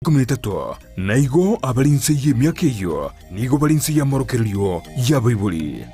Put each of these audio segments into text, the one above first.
13, na igo abare inse y'emiaka eyio nigo bare inse y'amorokererio y'abaibori.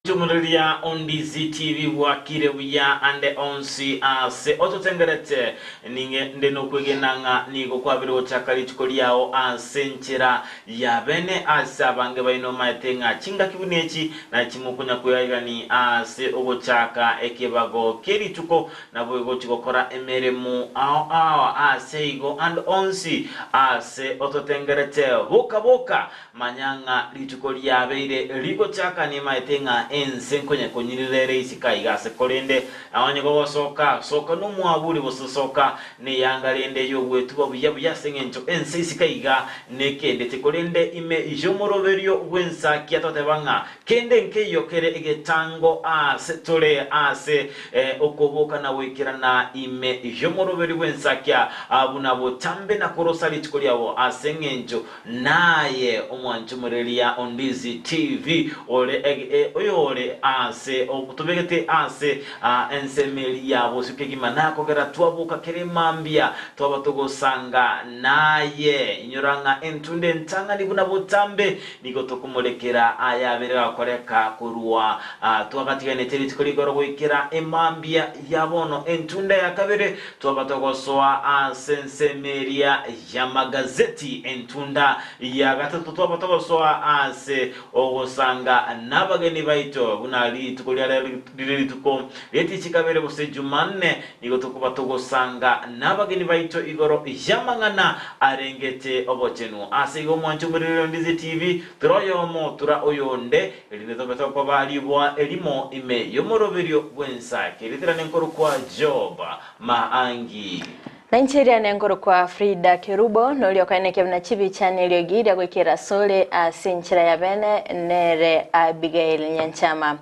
Chumureria Ondizi TV bwakire buya ande onsi ase ototengerete. Ning'e nde nokwegena ng'a nigo kwabire gochaka rituko riao ase enchera ya bene ase abange baino omaete ng'a chingaki buna echi nachi mokonya kweaigani ase ogochaka ekebago kie rituko naboigo gochi gokora emeremo ao ao ase igo ande onsi ase ototengerete. Boka boka Manya ng'a rituko riabeire rigochaka nimaete ng'a ense nkonya konyirera ere isiko aiga ase korende onye gogosoka, soka nomwaburi gose soka neyanga rende y'ogwetuba buya buya ase engencho ense isiko aiga nekendete korende ime y'omoroberio bw'ensakia toteba ng'a kende nkeiyo kere egetango ase tore ase okoboka na goikerana ime y'omoroberio bw'ensakia buna botambe na korosa rituko riabo ase engencho Naye omwanchomoreria o Ndizi TV ore oyore ase tobegete ase ensemeri ya bosio kegima nakogera twaboka kere mambia twaba togosanga naye. Inyora ng'a entunda entang'ani buna botambe nigo tokomorekera ayabere gakoreka korwa twagatiganete rituko rigoro goikera emambia ya bono. Entunda ya kabere twaba togosoa ase ensemo eria y'amagazeti entunda ya gatato twaba togosoa ase ogosanga nabageni baito buna rituko ria rire rituko ri'etichi kabere gose Jumanne nigo tokoba togosanga nabageni baito igoro y'amang'ana arengete obochenu. Ase igo omwanche omoriri o Ndizi TV tura oyomo tura oyonde erinde tobe tokoba riboa erimo ime y'omoroberio bw'ensake. Ritirane nkorokwa Job Maangi. Na inche riane nkorokwa Frida Kerubo, noria okaenekia buna chibicha neriogi ria goikera asore ase enchera ya bene, nere Abigail Nyanchama.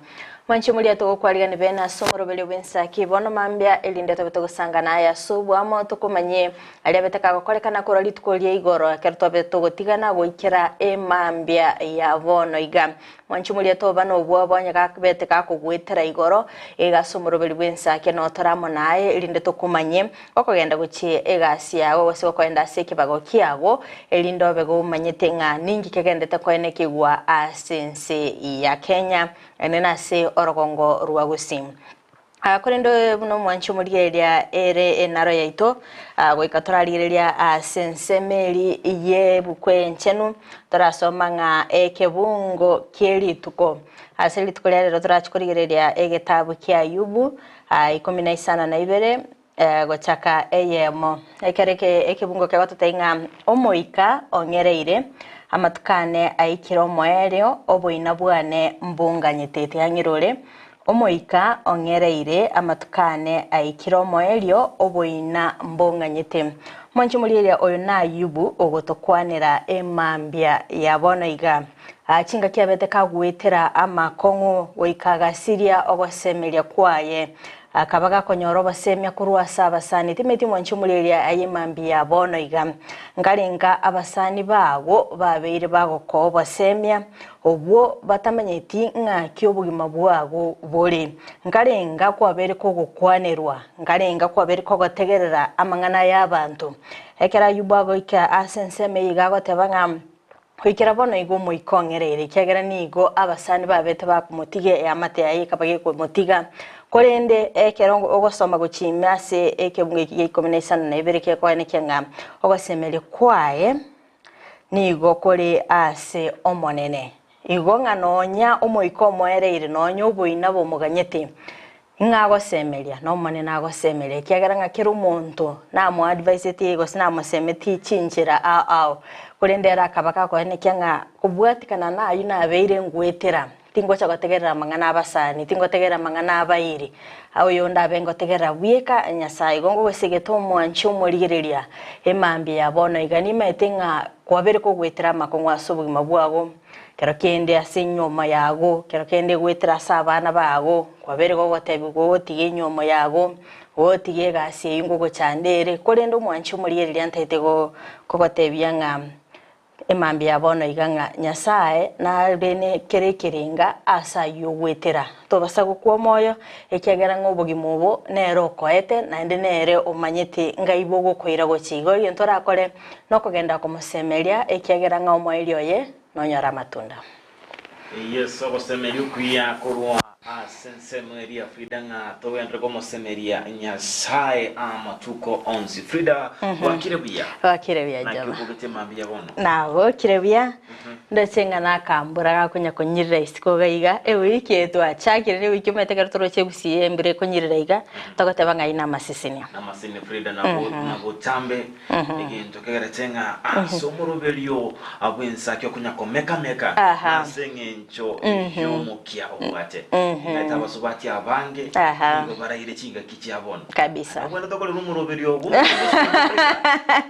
Mwanche moria togokwarigani bene ase omoroberio bw'ensaki bono mambia, erinde tobe togosangana aye ase oboamo tokomanyie aria abete kagokorekana korwa rituko ria igoro ekero tobe togotigana goikera emambia ya bono iga. Mwanche moria toba nobwoba onye gakbete gakogwetera igoro, iga ase omoroberi bw'ensake notore amo naye, erinde tokomanye gokogenda gochia egasi yago gose gokoenda ase ekebago kiago, erinde obe gomanyete ng'a ninki kegendete koenekigwa ase ense ya Kenya, naende nase orogongo rwa Gusii. Korende buna omwanchi omorigereria ere enaro yaito, goika torarigereria ase ensemo eri y'ebuku enchenu, torasoma ng'a ekebungo kie rituko. Ase rituko ria rero torachi korigereria egetabu kia Ayubu, ikomi na isano na ibere, gochaka eyemo. Ekero eke ekebungo kegototebia ng'a omoika ong'ereire, amatuko ane aikire omoerio, oboina bwane mbonganyete. Tiga ore. Omoika ong'ereire, amatuko ane aikire omoerio, oboina mbong'anyete. Mwanche morigereria oyo n'Ayubu ogotokwanera emambia ya bono iga. Aa chingaki abete kagoetera amakong'u goika agasiria ogosemeria kwaye. Akaba gakonyora obosemia korwa ase abasani. Timeti mwanche omorigereria aye emambia ya bono iga. Nkarenga abasani bago babeire bagokoa obosemia, Obwo batamanyeti ng'aki obogima bwago bore. Nkarenga kwabeire kogokwanerwa, nkarenga kwabeire kogotegerera amang'ana y'abanto. Ekero Ayubu agoika ase ensemo eye iga agoteba ng'a goikera bono igo omoika ong'ereire, ekiagera nigo abasani babete bakomotiga eamate yaye ekaba gekomotiga. Korende ekero ogosoma gochia ime ase ekebungo eki gia ikomi na isano na ibere kekoenekia ng'a ogosemeria kwaye nigo kore ase Omonene. Igo ng'a nonya omoika omoereire, nonya oboina bomoganyete, ng'a agosemeria, n'Omonene agosemeria, ekiagera ng'a kera omonto namoadvisetie gose namosemetie chinchera ao ao, korende ere akaba gakoenekia ng'a kobwatikana nayio nabeire ngoetera. Tingocha gotegerera amang'ana 'abasani, tingotegerera amang'ana 'abairi, oyonde abe ngotegerera bweka Nyasae. Igo ngogosegete omwanchi omorigereria emambia ya bono iga, nimaete ng'a kwabeire kogwetera amakong'u ase obogima bwago. Kero kende ase enyuomo yago, kero kende goetera ase abana bago, kwabeire gogotebiwa gotiga enyuomo yago, gotiga egasi eyio ngogochanda ere, korende omwanchi omorigereria ntaete go kogotebia ng'a emambia ya bono iga ng'a Nyasaye nare ne kera ekerenga ase ayio ogoetera. Tobasa gokwa omoyo, ekiagera ng'a obogima obo nere okoete naende nere omanyete ngai bogokoira gochia igo. Egento orakore nokogenda komosemeria ekiagera ng'a omoerio oye nonyore amatunda. Yeso ogosemeria okuya korwa ase ensemo eria Frida ng'a togenderere komosemeria Nyasae amatuko onsi. Frida, bwakire buya? Bwakire buya Naki Jama. obogete mambia bono? Nabokire buya, ndoche ng'a nakambura gakonya konyirira isiko iga iga, ewiki eye twachakire na ewiki omanyete ekero toroche egusii embura ekonyirira iga, togoteba ng'a ayio namasesenia. Namasesenia Frida, nabo nabotambe Egento kegerete ng'a ase omoroberio bw'ensaki okonya komeka-meka nase engencho y'omokia obwate. Ing'aete abasubati abange nigo baraire chingaki chia bono. Kabisa. Nobwenerete okorere omoroberio bw'omosubati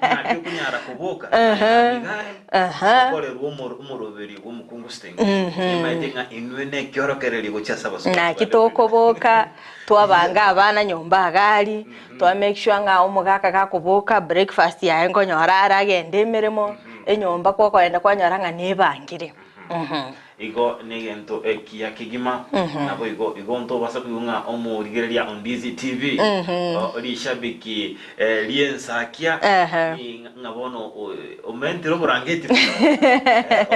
naki okonyara koboka aye na Abigaili okorerwe omoroberio bw'omokungu Sitengeri. Nimaete ng'a inwe nekiorokererio gochia ase abasubati Naki bande Frida. tokoboka twabanga abana nyomba iga aria, Twa make sure ng'a omogaka gakoboka breakfast yaye nkonyora are agende emeremo, enyomba kokoenda kwanyora ng'a nebangire. Igo negento ekiya kegima, naboigo igo ntobasa koigwa ng'a omorigereria on Ndizi TV, rishabiki ri'ensakia, ng'a bono omentire oborangeti buya,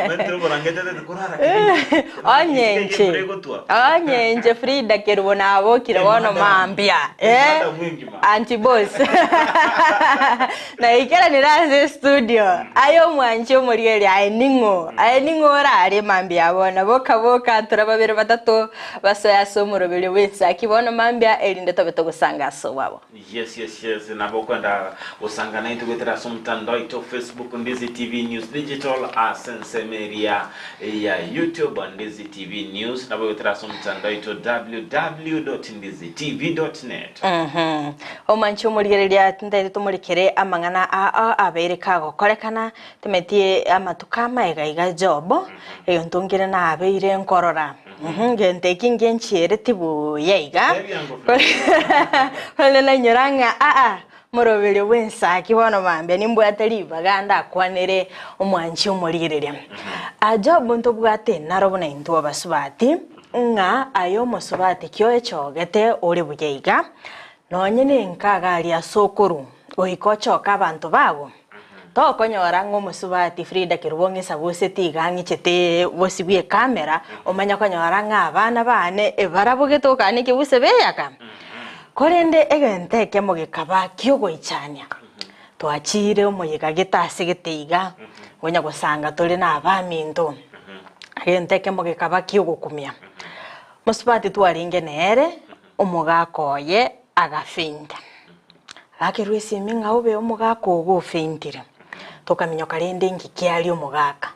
omentire oborangeti atete korara kegima. Onye inche, onye inche Frida Kerubo nabokire bono mambia, eh, Auntie Boss. Naikeranire ase estudio, aye omwanchi omorigereria aye ning'o? Aye ning'o orare mambia bono? Boka boka tora babere batato basoe ase omoroberio bw'ensaki bono mambia erinde tobe togosanga ase obwabo. Yes yes yes nabo okwenda gosanga naintwe goetera ase omotandao oito Facebook Ndizi TV News Digital ase ensemo eria ya YouTube Ndizi TV News nabo goetera ase omotandao oito www.ndizitv.net. Omanche omorigereria ntaete tomorekere amang'ana aa abeire kagokorekana temetie amatuko amaega iga Job egento nkere nabeire nkorora Ngento eki ngenchiereti buya iga, korende nainyora ng'a aa, moroberio bw'ensaki bono mambia nimbwate ribaga ndakwanere omwanchi omorigereria. Job ntobwate naro buna intwe abasubati, ng'a aye omosubati ki oechogete ore buya iga, nonye nenka iga aria ase okorwa, goika ochoke abanto bago. Tokonyora ng'a omosubati Frida Kerubo ng'esabuseti iga ang'ichete bosio bw'ekamera, omanye konyora ng'a abana bane ebarabogete okane ekebuse beyaka. Korende egento ekemo gekaba kiogoichania, twachiire omoyega gete ase gete iga, konya gosanga tore na abaminto, egento ekemo gekaba kiogokumia. Mosubati twarenge nere, omogaka oye agafainta. Agakerwa esimi ng'a obe omogaka ogo ofeintire. Tokaminyoka rende inki kiaria omogaka.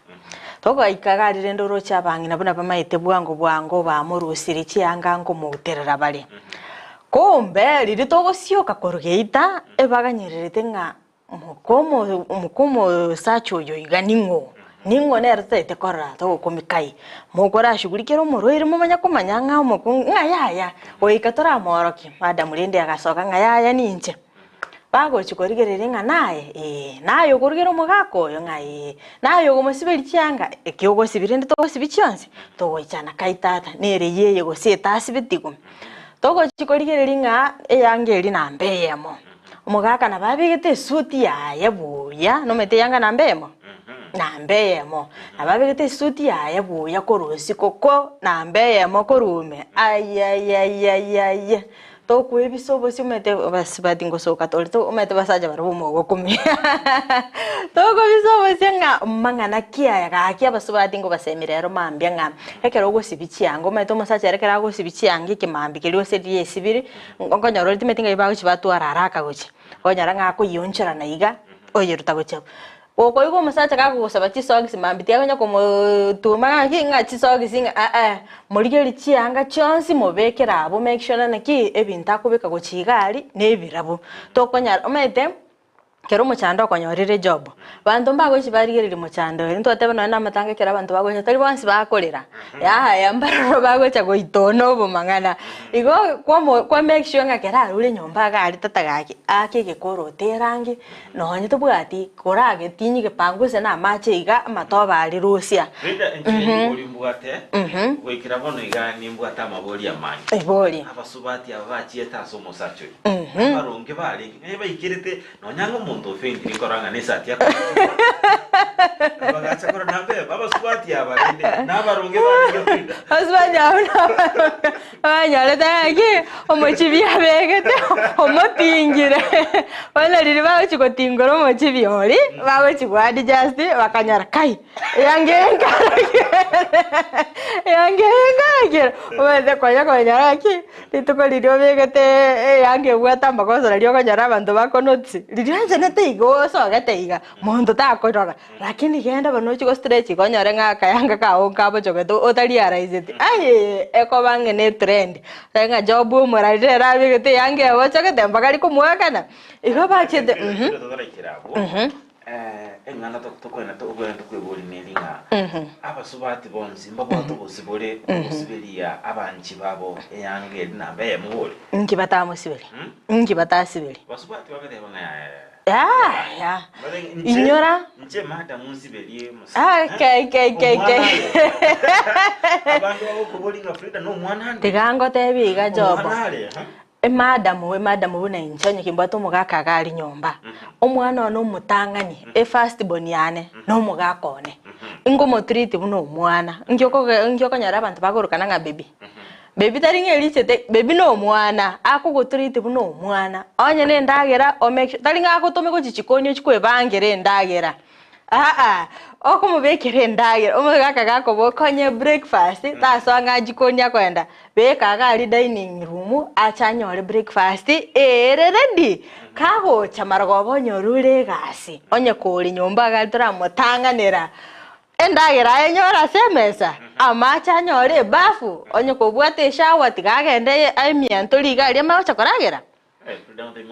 Togaika iga aria rende oroche abang'ina buna bamaete bwango bwango bamorusire chianga nkomouterera bare. Kumbe riria togosioka korwa geita ebaganyererete ng'a Moka omosacha oyo iga ning'o? Ning'o nere totaete korora togokumia kai? Mokorashugulikere omorwaire momanye komanya ng'a omokungu ng'a yaya, goika toramoorokie. Madam rende agasoka ng'a yaya ninche. Bagochia korigereria ng'a naye? Ee. Naye okorugera omogaka oyo? Ng'a ee. Naye okomosiberia chianga? Eki ogosibia rende togosibia chionsi? Togoichana kai tata, nere yeye gose etasibetigwe. Togochia korigereria ng'a eyanga eria namba eyemo. Omogaka nabo abegete esuti yaye buya, nomanyete eyanga namba eyemo? Namba eyemo. Nabo abegete esuti yaye buya korwa isiko ko namba eyemo korwa ime, ayayayayaya, tokoebisa obosio omanyete basubati ngosoka tore to omanyete basacha barabwo mogokumia tokobisa obosio ng'a mang'ana ki aya gaki abasubati ngobasemia rero mambia ng'a ekero ogosibia chianga omanyete omosacha ere ekero agosibia chianga ekemambia keria gose riria esibire. Okonyora ore timanyeti ng'ai bagochia batwara haraka gochia, okonyora ng'a akoyionchorana iga, oyeruta gochia abwo. Okoigwa omosacha gakogosaba chisogisi mambia tiakonya komotuma ng'aki ng'a chisogisi ng'a eh eh, morigererie chianga chionsi mobekere abwo make sure naki ebinto akobeka gochia iga aria na ebirabu. Tokonyara omanyete. Ekero omochando okonyorire job, banto mbagochi barigereria mochando oyo, ntwateba nonye na amatanga ekero abanto bagocha tari bonsi bakorera, yaya mbaroro bagocha goitona obomang'ana. Igo kwamo kwa make sure ng'a ekero arure nyomba iga aria tata gaki, ake egekoroto erangi, nonye tobwati koragetinyi gepanguse na amache iga amatobe aria rusia. Frida, inche ribori mbwate, goikera bono iga nimbwate amabori amange. Ribori. Abasubati aba bachiete ase omosacha oyo, abaronge barenge. Naye baikerete nonya ng'a omonto ofentire nkorora ng'a nesati akobekerwa. Bagacha korora nambe abasubati aba rende nabaronge barenge Frida. Abasubati abwo nabaronge banyorete ng'aki omochibi abegete omotingire. Bono riria bagochi gotingora omochibi oria, bagochi go adjust bakanyora kai, eanga eye nkarokere eanga eye nkarokere omanyete konya konyora ng'aki. Rituko riria obegete eyanga ebwate amagoso nario okonyora abanto bakonotice, riria onchanete iga osogete iga, monto takorora. Lakini genda bono ochie go stretch iga onyore ng'a akayanga kago nkabochogete otariaraiseti, aye ekoba ng'a ne etrend, otebe ng'a Job omorari rero abegete eyanga ebochogete mpaka rikomoakana. Igo bachete mh. Toraikera abwo, Eng'ana tokoenda togwenerete kweboria neri ng'a abasubati bonsi mbabwate obosibore bw'ogosiberia abanchi babo eyanga eri namba eyemo bori? Inki batamosiberia? Inki batasiberia? Abasubati bagateba ng'a yaya. Yaya. Inyora. Inche madam nsiberie Ah, ke ke ke ke. Abanto bagokoboria ng'a Frida nomwana ande? Tiga ngotebie iga Job. Omwana are, ha? Emadamu, emadamu buna inche onye kimbwate omogaka iga aria nyomba, omwana one omotang'ani, efirst born yane, na omogaka one. Nkomotreat buna omwana, nki okoge nki okonyora abanto bakorokana ng'a baby. Baby tari ng'a erichete, baby na omwana, akogotreat buna omwana, onye na endagera o make sure, tari ng'a agotome gochia chikoni ochie koebangera endagera. Aa, okomobekera endagera, omogaka gakoboka onye breakfast, tasoa ng'a jikoni akoenda, beka iga aria dining room, ache anyore breakfast ere ready. Kagocha marogoba onye orure egasi, onye kore nyomba iga aria toramotang'anera, endagera ayenyore ase emesa, amache anyore ebafu, onye kobwate eshower tiga agende aemiantori iga aria amanye gocha koragera.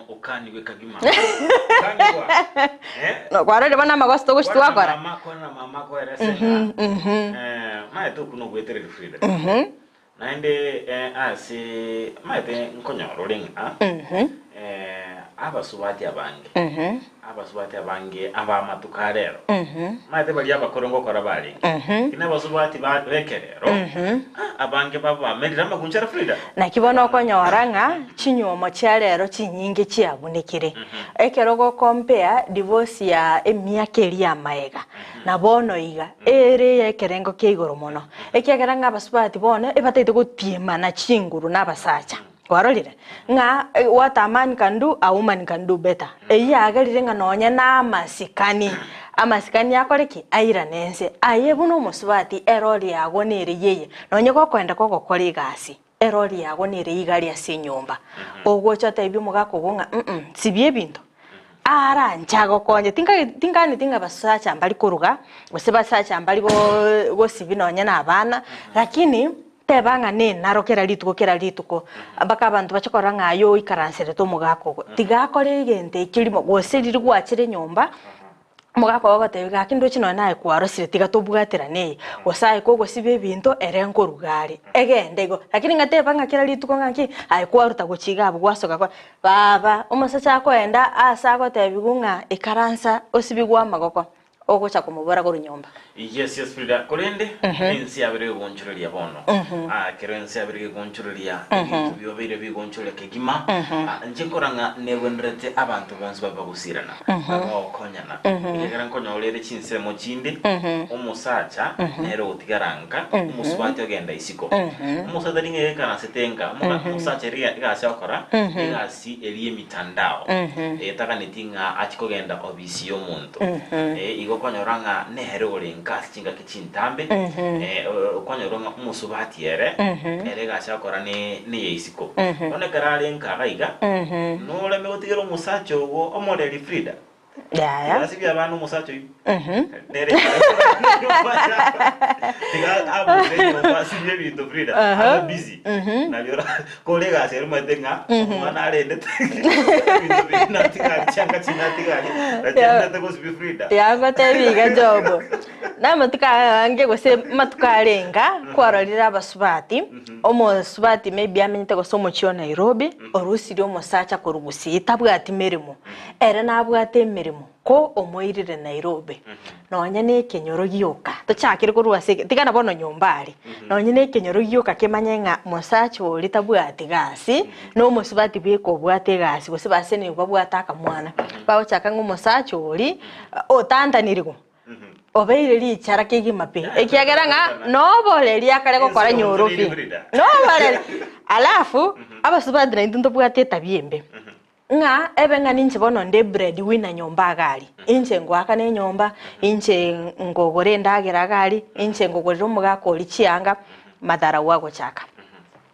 Okanigwe kagima. Okanigwa. Eh? No, kwarorire bono amagoso togochi Kwana na twakora. mama, kwana na mama akoerese ng'a eh, maete okwo nogwetereri Frida. Naende eh, ase maete nkonyora ore ng'a eh, abasubati abange abasubati abange ab'amatuko a rero maete baria abakoro ngokora barenge lakini abasubati ba b'ekerero ah, abange babo bamerire amagunchara Frida. Naki bono okonyora ng'a chinyuomo chia rero chinyinge chiabunekire. Ekero ogocompare divorce ya emiaka eria y'amaega na bono iga, ere y'ekerengo kia igoro mono. Ekiagera ng'a abasubati bono ebatagete gotiemana chinguru na abasacha. Kwarorire? Ng'a what a man can do, a woman can do better. Eyio yagerire ng'a nonye na amasikani, amasikani akore ki? Airane ense. Aye buna omosubati erori yago nere yeye, nonye gokoenda kogokora egasi, erori yago nere iga aria ase enyomba. Ogocha otebie omogaka ogo ng'a mm sibia ebinto, aranche agokonye, tinka tinganeti ng'a basacha mbari koruga, gose basacha mbari go gosibia nonye na abana, lakini Teba ng'a nenaro kera rituko kera rituko, mpaka abanto bache korora ng'a aye oikaranserete omogaka ogo. Tiga akore egento ekio rimo, gose riria gwachire nyomba, omogaka ogo agotebia gaki ndoche nonye naye kwarosire tiga tobwaterane eye, gose aye kogosiba ebinto ere nkoruga are, egende igo. Lakini ng'a teba ng'a kera rituko ng'aki, aye kwaruta gochia iga abwo gwasoka kwa baba, omosacha akoenda ase agotebiwa ng'a ikaransa osibigwe amagoko. Ogocha komobora korwa nyomba. Yes, yes, Frida. Korende ense yabere egonchoreria bono. Ah, ekero ense yabere egonchoreria, ebinto biobeire bigonchoria kegima. Ah, inche nkora ng'a negwenerete abanto bonsi babe bagosirana, babe bagokonyana. Ekiagera nkonyora ere chinsemo chinde, omosacha nere ogotigara nka, omosubati ogenda isiko. Omosacha tari ng'a egekaransete nka, omoga- omosacha ere egasi agokora, egasi eria emitandao, etaganeti ng'a achie kogenda obisi y'omonto. Igo okonyora ng'a nere ore nka ase chingaki chintambe, okonyora ng'a omosubati ere, ere egasi agokora ne neye isiko. Bono ekero are nka iga iga, noreme gotigera omosacha ogo omoreri Frida. Yaya. Tiga asibie abana omosacha oyio. Nere tiga abuse enyomba asibie ebinto Frida. Abe busy. Nari ora kore egasi ere omanyete ng'a omwana arendete ebinto biria natigari chianga chiria natigari nachiarendete gosibia Frida. Tiga ngotebi iga Job, namatuko aya ange gose amatuko arenga kwarorire abasubati, omosubati maybe amenyete gose omochie o Nairobi, orusirie omosacha korwa Gusii tabwati meremo, Ere nabwate emeremo, ko omoirire Nairobi, nonye nekenyoro gioka, tochakere korwa ase eke, tigana bono nyomba are, nonye nekenyoro gioka kemanye ng'a mosacha oria tabwati gasi, na omosubati bweka obwate egasi, gose base nigo babwate akamwana, bagochaka ng'a omosacha oria, otantanirigwe, obeire richara kegima pi, ekiagera ng'a noboreri akare gokora nyorobi, noboreri. Alafu, abasubati naintwe ntobwate etabia embe. Ng'a ebe ng'a ninche bono nde breadwinner nyomba iga aria, inche ngoakana enyomba, inche ngogora endagera iga aria, inche ngogorera omogaka oria chianga, madharau agochaka.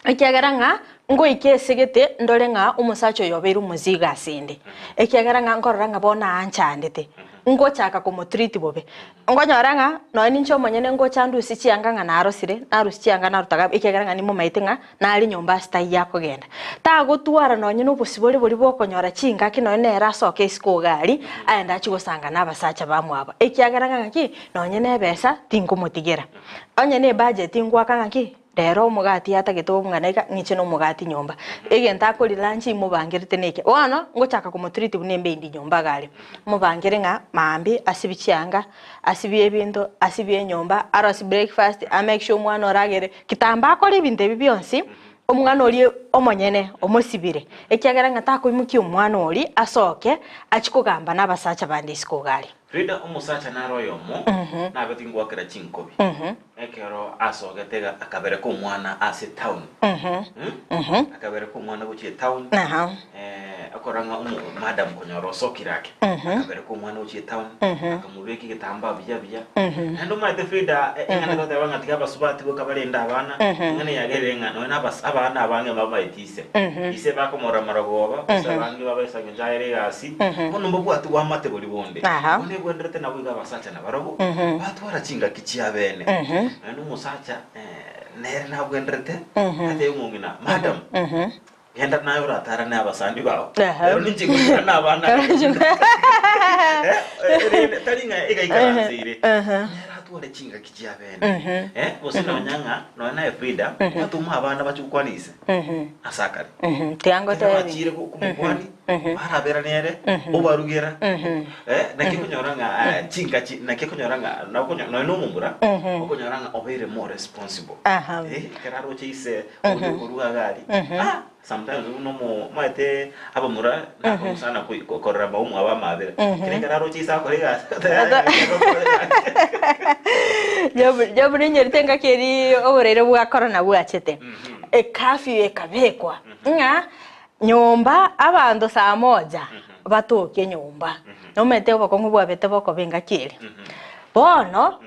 Ekiagera ng'a ngoika esegete ndore ng'a omosacha oyo obeire omozigo asende, ekiagera ng'a nkorora ng'a bono aanchandete, ngochaka komotreat bobe. Nkonyora ng'a nonye ninche omonyene ngocha ndusie chianga ng'a narosire, narusia chianga naruta iga ekiagera ng'a nimomaete ng'a nare nyomba ase taiyo akogenda. Tagotwara nonye na obosibore boria bokonyora chingaki nonye nere asoke isiko iga aria, aende achie gosanga na abasacha bamwabo, ekiagera ng'a ng'aki, nonye na ebesa tinkomotigera. Onye na ebudget ngoaka ng'aki. Rero omogati atagete obong'ana iga, ng'iche nomogati nyomba. Egento akoria lunch imobangerete neke. Bono, ngochaka komotreat buna embe indi nyomba iga aria. Mobangere ng'a maambia asibie chianga, asibie ebinto, asibie enyomba, arosie breakfast, a make sure omwana oragere. Kitambo akore ebinto ebi bionsi, omwana oria omonyene omosibire, ekiagera ng'a takoimokia omwana oria asoke achie kogamba na abasacha bande isiko iga aria. Frida omosacha nare oyomo, nabe tingoakera chinkobi. Ekero asogete iga akabereka omwana ase etown. Akabereka omwana gochia etown. Ekorora ng'a omo madam konyora osokire ake. Akabereka omwana gochia etown, akamobeka egetambaa buya buya. Naende omanyete Frida, eng'ana toteba ng'a tiga abasubati boka barende abana, eng'ana eyagerire ng'a nonya na abas abana abange mbamaeti ise. Ise bakomorora marogoba, gose abange babaisa ng'a inche aere egasi, bono mbabwati oboamate boria bonde. Bono ebwenderete nabo iga abasacha nabarobwo, batwara chingaki chiabene. Naende omosacha nere nabwenderete, atebie omong'ina, madam, genda naye oratarane abasani bao, ero ninche ngochia na abana Erinde tari ng'a igaikaranseire, nere atware chingaki chiabene. Gose nonya ng'a nonya naye Frida, gwatoma abana bachie gokwana ise. Ase akare. Tiga Ekero ngotebi. bachiire komokwania, barabera nere, obarugera, eh, naki okonyora ng'a eh, chingachi, naki okonyora ng'a nokonya nonya na omomura, okonyora ng'a obeire more responsible. Aha. Eh, ekero aroche ise oria okoruga iga aria, ah, sometimes buna omo omanyete abamura nakong'u sana koi korora maumu abo amabera, lakini ekero aroche ise agokora egasi, Job Job ninyorete engaki eria oboraire bwa korona bwachete. Ecurfew ekabekwa ng'a nyomba abanto saa moja batoke nyomba. Nomanyete obokong'u bwabete bokoba engaki eria. Bono,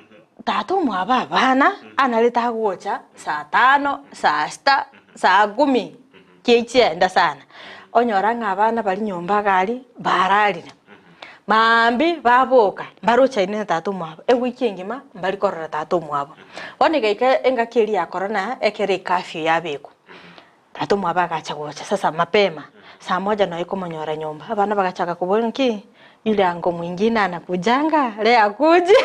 tata omwabo abana anarete agocha saa tano, saa sita, saa kumi kiachienda sana. Onyora ng'a abana baria nyomba iga aria bararire. Maambia baboka, mbarochaine na tata omwabo, ewiki engima mbari korora tata omwabo. Bono egaika engaki eria ya korona ekero ecurfew yabekwa, tata omwabo agacha gocha sasa mapema, saa moja nonya komonyora nyomba, abana bagachaka kobora nki, yule uncle mwingine anakujanga leo akuji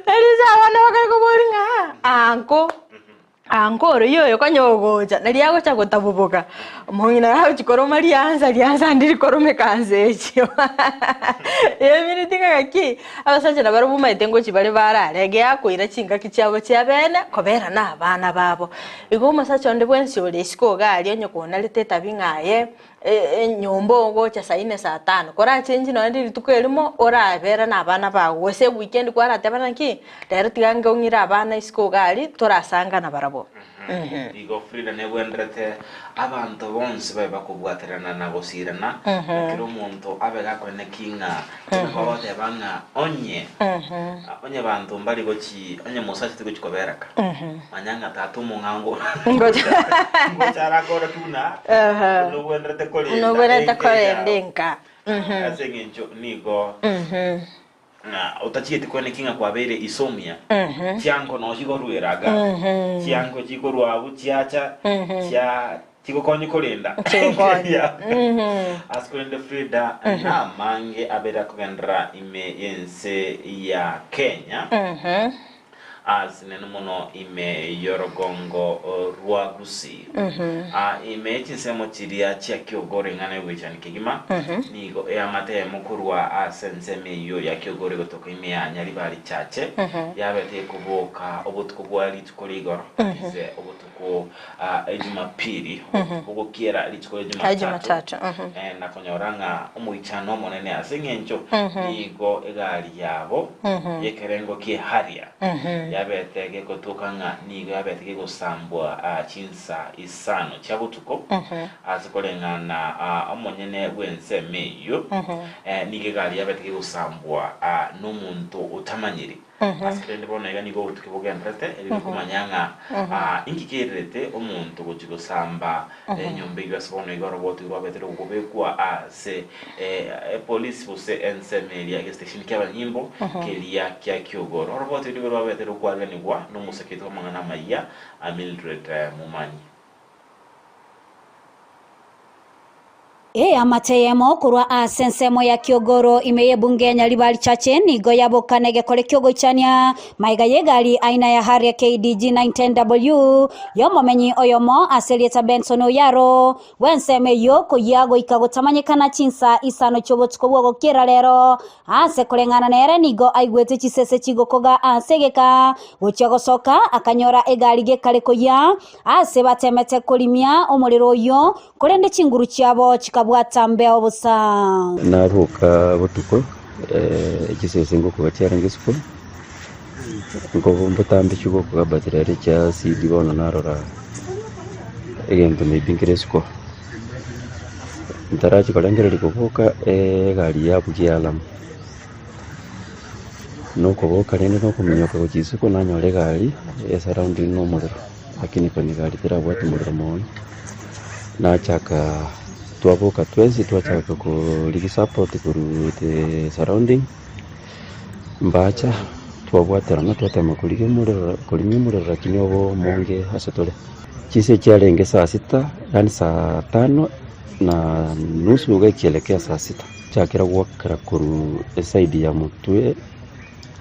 erio inche abana bakare koboria ng'a uncle. Ango oroiyo oyo konya ogocha, nario agocha gotaboboka, omong'ina agochia koroma riansa, riansa ndiri koroma ekansa echio. Emineti ng'a gaki, abasacha nabarabwo omanyete ngochia bare barare, geakoira chingaki chiabo chia bene, kobera na abana babo. Igo omosacha onde bwensi ore isiko iga aria onye konarete etabi ng'a aye. Enyomba ogocha saa ine saa tano, korachenchi nonye rituko erimo orabera na abana bago, gose eweekend kwarateba naki, rero tiga ngong'ire abana isiko iga aria torasanga nabarabwo. Igo Frida nebwenderete abanto bonsi babe bakobwaterana na gosirana, na kera omonto abe gakoeneki ng'a buna kwagoteba ng'a onye onye banto mbari gochi onye mosacha tigochi kobereka, manya ng'a tata omong'ango ngocha arakoroki buna buna obwenerete Buna korenda obwenerete enka korenda eyao. enka. Ase eng'encho nigo Ng'a otachieti koeneki ng'a kwabeire isomia, chiango noo chigoruera iga, chiango chikorwa abwo chiacha chia chigokonya korenda Chigokonya. Ase korende Frida namange abeire akogenderera ime y'ense ya Kenya. Asinene mono ime y'orogongo rwa Gusii. Ime ye chinsemo chiria chia Kiogoro eng'ana y'ogoichania kegima, nigo eamate eyemo korwa ase ensemo eyio ya Kiogoro egotoka ime ya Nyaribari Chache, yabete ekoboka obotuko bwa rituko rigoro, that is obotuko Ejumapili, bogokiera rituko ria Jumatatu, Jumatatu, na konyora ng'a omoichano omonene ase eng'encho nigo egari yabo y'ekerengo kie Harrier yabete gegotoka ng'a nigo yabete gegosambwa chinsa isano chia botuko ase koreng'ana omonyene bw'ensemo eyio, nigo egari yabete gegosambwa nomonto otamanyiri. Ase rende bono iga nigo obotuki bogendererete, erinde komanya ng'a inki kererete omonto gochia gosamba enyomba eyio ase bono iga oroboti rwabete rogokobekwa ase epolisi gose ensemo eria egestation ki'abanyimbo keria kia Kiogoro. Oroboti nigo rwabete rokwariganigwa nomosake oito bw'amang'ana amayia Mildred Momanyi. Eamate eyemo korwa ase ensemo ya Kiogoro ime y'ebunge ya Nyaribari Chache nigo yaboka negekore ki'ogoichania magega y'egari aina ya Harrier KDG 910W y'omomenyi oyomo ase erieta Benson Oyaro bw'ensemo eyio koyia goika gotamanyekana chinsa isano chi'obotuko bw'ogokiera rero ase koreng'ana nere nigo aigwete chisese chigokoga ase egeka gochia gosoka akanyora egari gekare koyia ase batemete korimia omorero oyio Korende chinguru chiabo chikabwata mbeo bosa. Naboka botuko, chisese ngokoga chiarenge isiko, nkobo mbotambe chigokoga but rero chiasidi bono narora egento maybe nkere isiko. Ntarachia korengereria koboka, egari yabugia alarm, nokoboka rende nokominyoka gochia isiko nanyora egari esurrounded na omorero. Lakini konya egari terabwate omorero mono, nachaka twaboka twensi twachaka korigia support korwa the surrounding, mbacha twabwaterana twatema korigia omorero korimia omorero lakini obe omonge ase tore. Chinsa chiarenge saa sita yaani saa tano na nusu iga ekielekea saa sita, chakera gwakera korwa eside ya motwe.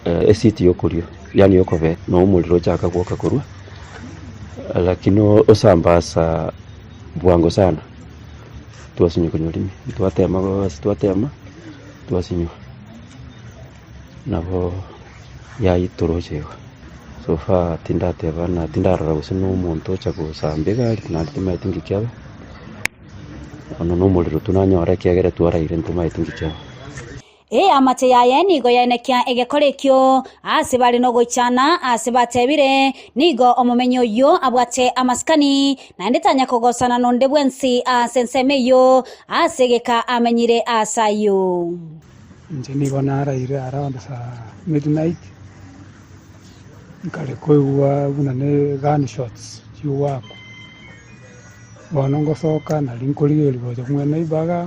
Esiti y'okorio, yaani y'okobee, na omorero ochaka gwoka korwa, lakini osambasa bwango sana, twasinywa konywa rimi, twatema ase twatema, twasinywa, nabo yaitoroche igo. So far tindateba na tindarora gose na omonto ocha gosamba egari, naende timanyeti nki kiaba, bono na omorero tu nanyora ekiagera twaraire ntomaeti nki kiaba. Eamate yaye nigo yaenekia egekora ekio aase bare nogoichana, aase batebire, Nigo omomenyi oyio abwate amasikani, naende tanya kogosana nonde bwensi ase ensemo eyio, ase egeka amenyire aase ayio. Inche nigo naraire around saa midnight, nkare koigwa buna ne gunshots chigoakwa. Bono ngosoka nari nkorigereria gocha mwene ibaga.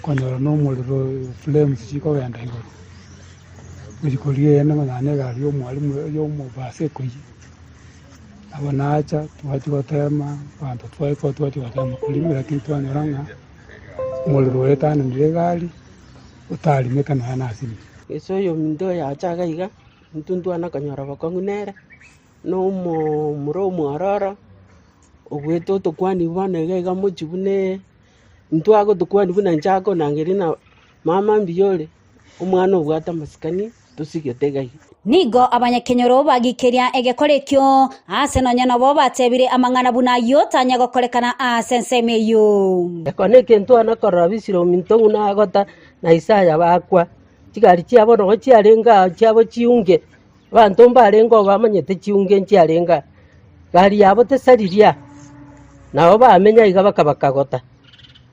Konyora nomorero flames chikogenda igoro, gochia korigia eyende ng'a nonye egari ya omwalimu ya omobasi ekoiyia. Nabo nacha twachia gotema abanto twaikwa twachia gotema korima lakini twanyora ng'a omorero oyo oetananire egari, otarimeka nonya na ase ime. Ase oyominto oyo acha iga iga, intwe ntwana konyora bokong'u nere, na omomura omwororo, obwete otokwania bono iga iga mochie buna. Intwe agotokwania buna inche akonangeria na mama mbuya ore, omwana obwate amasikani tosigete iga iga. Nigo abanyakenyoro bagikeria egekora ekio, aase nonya nabo batebire amang'ana buna ayio tanya gokorekana aase ensemo eyio. Eko negento ana korora bisire ominto buna agota na Isaya bakwa, chigari chiabo nogo chiarenge ao chiabo chiunge, abanto mbarenge oo bamanyete chiunge nchiarenge aa. Gari yabo tesariria, nabo bamenya iga bakabakagota.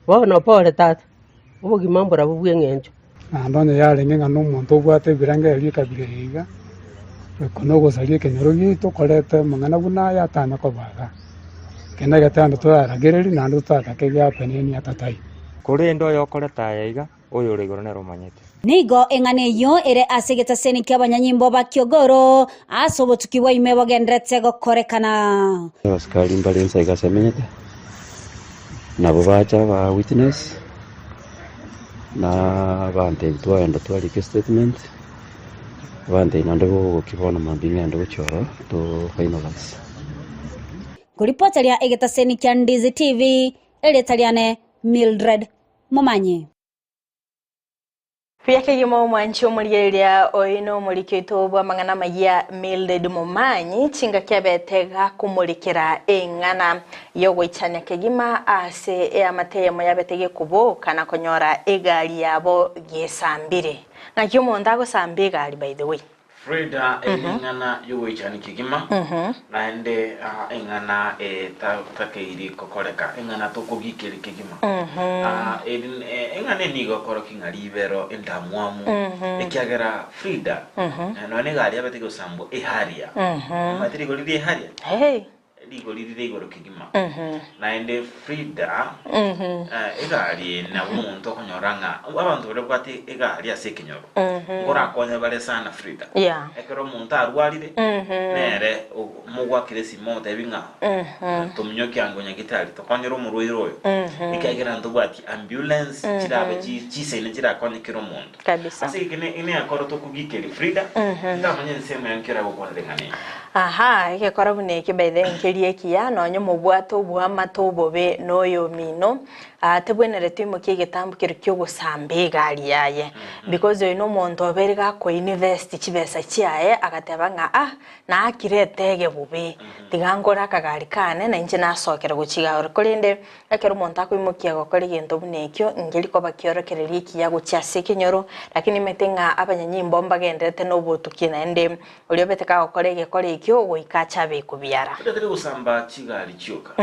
Bono pore tata, obogima mborabwo bw'eng'encho. Naende onye yarenge ng'a nomonto obwate ebirengererio ekabira eye iga, oko nogosaria ekenyoro giaito koreta amang'ana buna aya atanya koba iga. Eke negetendo toraragererie naende totatake giapene emiaka taiyo. Korende oyokoreta aya iga, oyore igoro nere omanyete. Nigo eng'ana eyio ere ase egetaseni ki'abanyanyimbo ba Kiogoro ase obotuki bwa ime bogendererete gokorekana. Abasikari mbare inse iga ase emenyete, nabo bacha ba witness, na abanto twagenda twarika estatement, abanto naende bogokia bono mambia ng'ende gochia ororo to finalize. Nkoripoteria egetaseni kia Ndizi TV, erieta riane Mildred Momanyi. Buya kegima omwanchi omorigereria oino omoriki oito bw'amang'ana amayia Mildred Momanyi chingaki abete gakomorekera eng'ana y'ogoichania kegima ase eamate eyemo yabete gekoboka na konyora egari yabo gesambire. Naki omonto agosamba egari by the way? Frida, eri neng'ana y'ogoichania kegima, naende eng'ana etakeiri kokoreka, eng'ana tokogikeria kegima. Eri eng'ana eye nigo ekorokia ng'a ribero endamwamu, ekiagera Frida, nonya negari yabete gosambwa eharia, omanyete rigori ria eharia? Rigori rire igoro kegima. Naende Frida, egari eye nabo omonto okonyora ng'a abanto baria babwate egari ase ekenyoro, nkorakonye bare sana Frida. Ekero omonto arwarire, nere mogwakera esimo omotebi ng'a tominyoki ango nyagitari tokonyere omorwaire oyo, ekiagera ntobwati ambulance chirabe chisaine chirakonye kera omonto. Kabisa. Ase eke negekoro tokogikeria Frida, ntamanya ensemo ya nkera gokwanera eng'ana eye. Ahaa, egekora buna eke by the way nkeria ekiya, nonye mobwate oboamate obobe na oyomino, ah tebwenereti oimokie egetambo keria kiogosamba egari yaye. Because oyo na omonto obeire gako invest chibesa chiaye, agateba ng'a ah, naakire etege bobe, tiga ngore akagari kane na inche nasokera gochia iga ore. Korende Ekero omonto akoimokia gokora egento buna ekio, nkeri koba kiorokererio ekiya gochia ase ekenyoro, lakini nimanyete ng'a abanyanyimbo mbagendererete nobotuki naende oria obete kagokora egekora ekio goika ache abe ekobiara. Todatari gosamba chigari chioka,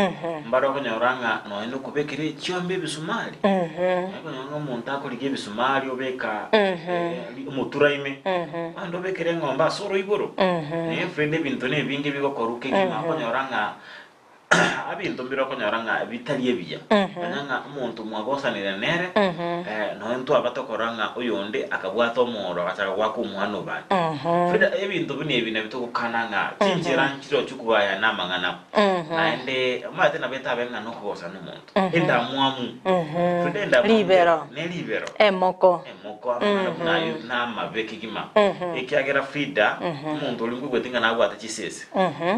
mbare okonyora ng'a nonya nokobekera echiombe ebisumari, nonya okonyora ng'a omonto akorigia ebisumari obeka omotura ime, naende obekere eng'ombe ase oroiboro, naye friend ebinto nebinge bigokorwa kegima okonyora ng'a Ebinto mbire okonyora ng'a bitari ebiya, manya ng'a omonto mwagosanire nere, nonya ntwaba tokorora ng'a oyonde akabwata omoro agachaka goaka omwana obande. Frida, ebinto buna ebi nabio togokana ng'a chinchera nchire ochia kogayana amang'ana, naende omanyete nabo etabe ng'a nokogosana omonto, endamwamu, Frida endamwamu Ribero. ne ribero. Emoko. Emoko, amang'ana buna ayio namabe kegima, ekiagera Frida, omonto oria nkoigwete ng'a nabwate chisese.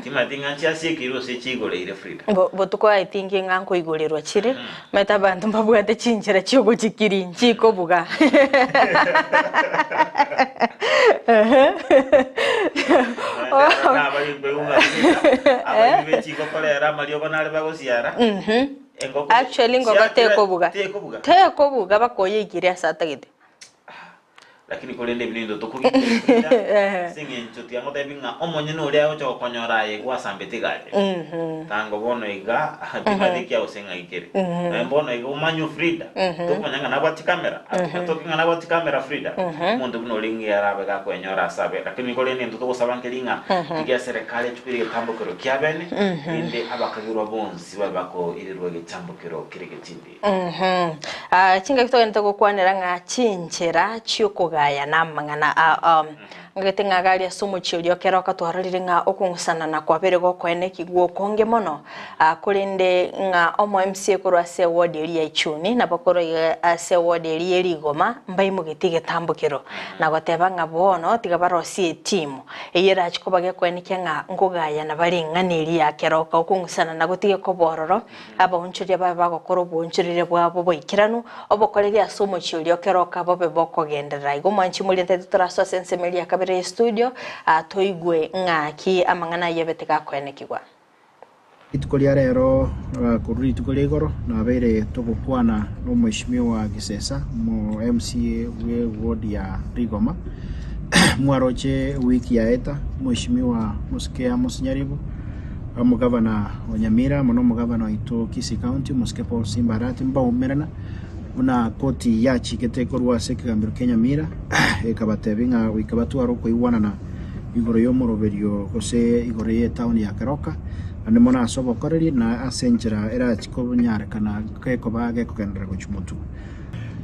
Timanyeti ng'a nchiasiekeire gose chiigoreire Frida. Botuko aye tinki ng'a nkoigorerwa chire, omanyete abanto mbabwate chinchera chiogochikiri nchikobuga. Abairi be chingoko rero amariogo nare bagosiara. Engoko Actually engoko chiakera tekobuga. tekobuga. Tekobuga bakoyeikeria ase atagete. Lakini korende ebi nintwe tokobikora ase eng'encho tiamotebi ng'a omonyene oria agocha gokonyora aye gwasambete egari. Tango bono iga timanyeti ekiagera gose ng'ai kere. Naye bono iga omanye Frida, tokomanya ng'a nabwate chikamera, atoke ng'a nabwate chikamera Frida, omonto buna oria ng'a arabe gakwenyora ase abe. Lakini korende intwe togosaba nkeri ng'a tiga eserekari echukure egetambokero kiabene, rinde abakagerwa bonsi babe bakoirerwa egetambokero kere getindi. Chingaki togenderete gokwanera ng'a chinchera chi'okogayana amang'ana ao. Ngagete ng'a iga aria ase omochie oria okeroka twarorire ng'a okong'usanana kwabeire gokoenekigwa okonge mono, korende ng'a omo MCA korwa ase eward eria ya Ichuni nabo korwa iga ase eward eria ye Rigoma mbaimogeti egetambokero na goteba ng'a bono tiga barosie etimu eyio erache koba gekoenekia ng'a nkogayana bare eng'ana eria ya keroka okong'usanana gotige koba ororo Abaonchoria babe bagokora oboonchoreria bwabo boikeranu, obokoreri ase omochie oria okeroka bobe bokogenderera. Igo mwanchi moria ntaete torasoe ase ensemo eria ya kabere ye studio, toigwe ng'aki amang'ana ayio abete gakoenekigwa. Rituko ria rero korwa rituko ria igoro nabeire togokwana na omweshimiwa Gisesa omo MCA bwe ward ya Rigoma mwaroche ewiki yaeta omweshimiwa Mosike Amos Nyaribo. Omogavana o Nyamira amo nomogavana oito Kisii County Omosike Paul Simba Arati mbaumerana buna koti yachikete korwa ase ekegambero kia Nyamira ekabatebia ng'a goika batware okoigwanana igoro y'omoroberio gose igoro y'etown ya Keroka naende mono ase obokoreri na ase enchera erachi konyarekana gekoba gekogenderera gochia motwe.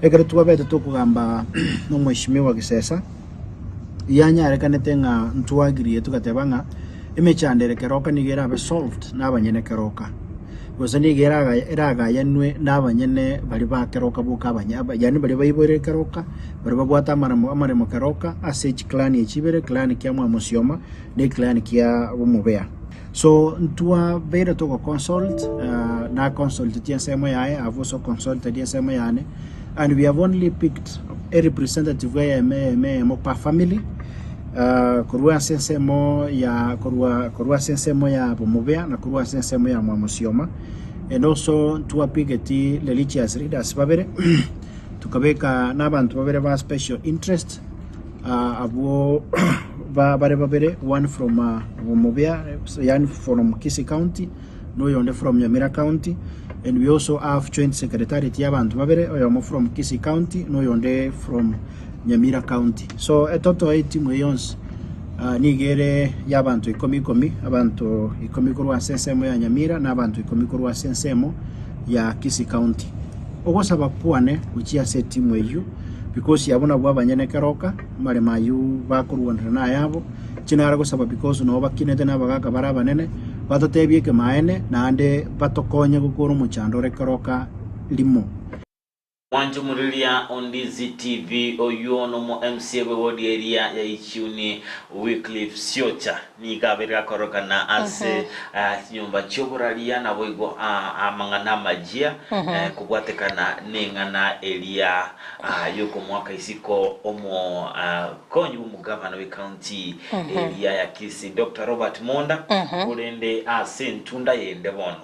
Ekero twabete tokogamba nomweshimiwa Gisesa yanyarekanete ng'a ntwagirie togateba ng'a emechando ere keroka nigo erabe solved nabanyene keroka, gose nigo eraga eragayanwe nabanyene baria ba keroka boka abanye aba yaani baria baiboire keroka, baria babwate amaremo amaremo keroka ase chiclan echi ibere, eclan kia Mwamosioma na eclan kia Omobea. So ntwabeire togo consult na consultetie ensemo yaye, I have also consulted ensemo yane, and we have only picked a representative eyemo eyemo eyemo per family korwa ase ensemo ya korwa korwa ase ensemo ya Bomobea na korwa ase ensemo ya Mwamosioma, and also ntwapigeti religious leaders babere, tokabeka na abanto babere ba special interest. Abwo bare babere, one from Bomobea, yaani from Kisii County, na oyonde from Nyamira County, and we also have joint secretariat ya abanto babere, oyomo from Kisii County na oyonde from Nyamira County. So etoto etimu eye yonsi nigo ere ya abanto ikomi ikomi, abanto ikomi korwa ase ensemo ya Nyamira na abanto ikomi korwa ase ensemo ya Kisii County. Ogosaba kwane gochia ase etimu eyio. Because abwo nabwo abanyene keroka, amaremo ayio bakorwanera nayabo, inche nare gosaba because nabo bakinete na abagaka bare abanene, batotebie ekemaene naende batokonye gokora omochando ore keroka rimo. Mwanche omoriria o Ndizi TV oywo nomo MCA bwe ward eria ya Ichiuni Wycliffe Siocha nigo abeire gakorokana ase chinyomba chi'oboraria naboigo amang'ana amajia kobwatekana neng'ana eria y'okomoaka isiko omokonyi bw'omogavana bw'ecounty eria ya Kisii Doctor Robert Monda korende ase entunda yende bono